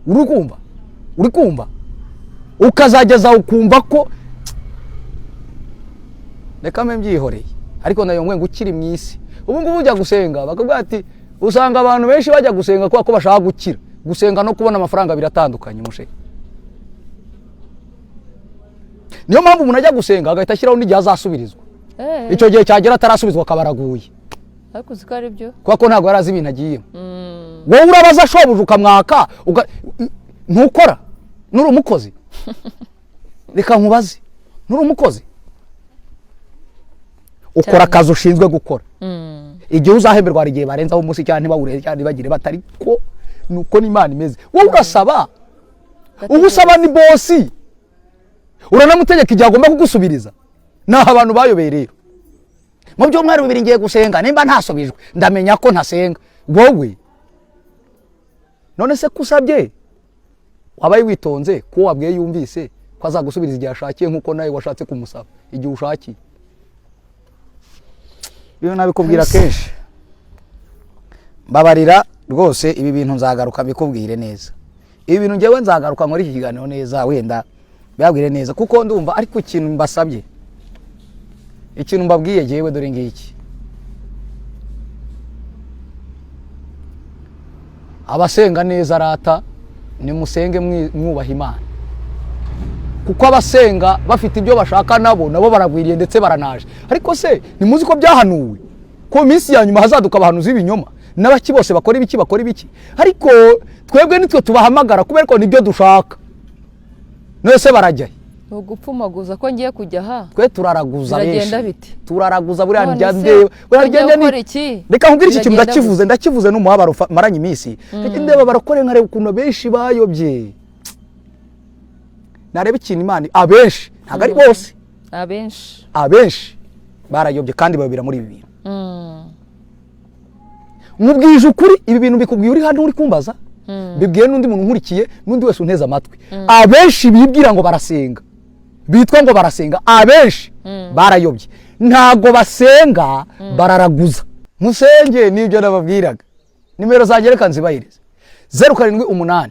Uri kumva? Uri kumva? Ukazageza ukumva ko reka mbe mbyihoreye, ariko nayo ngo ukiri mu isi. Ubu ngubu ujya gusenga bakubwira ati, usanga abantu benshi bajya gusenga kubera ko bashaka gukira. Gusenga no kubona amafaranga biratandukanye mushe. Niyo mpamvu umuntu ajya gusenga agahita ashyiraho n'igihe azasubirizwa. Icyo gihe cyagera atarasubizwa akaba araguye. Ariko uzi ko ari byo. Kubera ko ntabwo yari azi ibintu agiyemo. Wowe urabaza shobuja ukamwaka, ntukora, nuri umukozi. Reka nkubaze, nuri umukozi ukora akazi ushinzwe gukora. Igihe uzahemberwa hari igihe barenzaho umunsi cyangwa ntibawure cyangwa ntibagire batari ko nuko n'Imana imeze. Wowe urasaba, uba usaba ni bosi, uranamutegeka igihe agomba kugusubiriza. Naho abantu bayobeye rero, mu byumweru bibiri ngiye gusenga, nimba ntasubijwe ndamenya ko ntasenga. Wowe none se ko usabye wabaye witonze, ko wabwiye yumvise ko azagusubiriza igihe ashakiye, nk'uko nawe washatse kumusaba igihe ushakiye. Iyo nabikubwira kenshi, mbabarira rwose, ibi bintu nzagaruka mbikubwire neza. Ibi bintu ngewe nzagaruka nkore iki kiganiro neza, wenda mbabwire neza, kuko ndumva ariko ikintu mbasabye, ikintu mbabwiye ngewe dore ngiki. Abasenga neza rata nimusenge mwubaha Imana, kuko abasenga bafite ibyo bashaka nabo baragwiriye ndetse baranaje. Ariko se nimuzi ko byahanuwe ko minsi ya nyuma hazaduka abahanuzi b'ibinyoma n'abaki bose bakora ibiki bakora ibiki? Ariko twebwe nitwe tubahamagara kubera ko nibyo dushaka. None se barajya Ni ugupfumaguza ko ngiye kujya aha. Twe turaraguza benshi, turaraguza buriya njya ndeba reka nkubwire iki kintu, ndakivuze ndakivuze n'umuhabaro maranye iminsi ndeba barakore nkareba ukuntu abenshi bayobye. Nareba ikintu Imana, abenshi ntabwo ari bose, abenshi barayobye kandi bayobera muri ibi bintu. Mubwije ukuri, ibi bintu bikubwiye uri hano uri kumbaza, bibwiye n'undi muntu nkurikiye, n'undi wese unteze amatwi. Abenshi bibwira ngo barasenga, bitwa ngo barasenga, abenshi barayobye. Ntago basenga, bararaguza. Musenge nibyo nababwiraga. Nimero zanjye reka nzibahirize: 078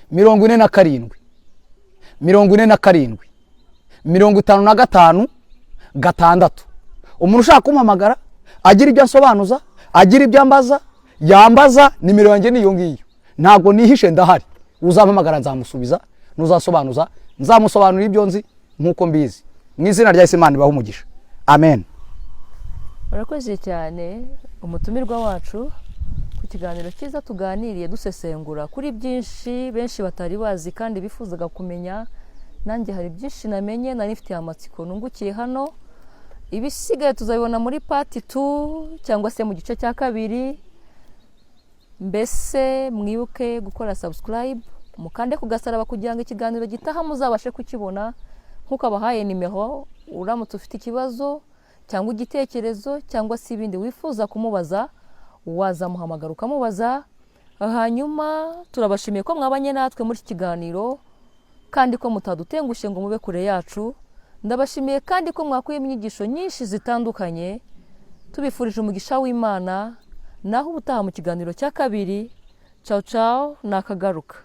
47 47 55 6. Umuntu ushaka kumpamagara agira ibyo asobanuza, agira ibyo ambaza, yambaza, nimero yanjye niyo ngiyo. Ntabwo nihishe, ndahari. Uzampamagara nzamusubiza, nuzasobanuza nzamusobanurira ibyo nzi nkuko mbizi. Mu izina rya Yesu Imana ibahe umugisha. Amen. Urakoze cyane umutumirwa wacu ku kiganiro cyiza tuganiriye dusesengura kuri byinshi benshi batari bazi kandi bifuzaga kumenya. Nanjye hari byinshi namenye, nari mfitiye amatsiko nungukiye hano. Ibisigaye tuzabibona muri part 2 cyangwa se mu gice cya kabiri. Mbese mwibuke gukora subscribe, mukande ku gasaraba kugira ngo ikiganiro gitaha muzabashe kukibona. Nkuko abahaye nimero, uramutse ufite ikibazo cyangwa igitekerezo cyangwa se ibindi wifuza kumubaza, wazamuhamagara ukamubaza. Hanyuma turabashimiye ko mwabanye natwe muri iki kiganiro kandi ko mutadutengushye ngo mube kure yacu. Ndabashimiye kandi ko mwakuyemo inyigisho nyinshi zitandukanye. Tubifurije umugisha w'Imana. Naho ubutaha mu kiganiro cya kabiri. Ciao ciao, nakagaruka.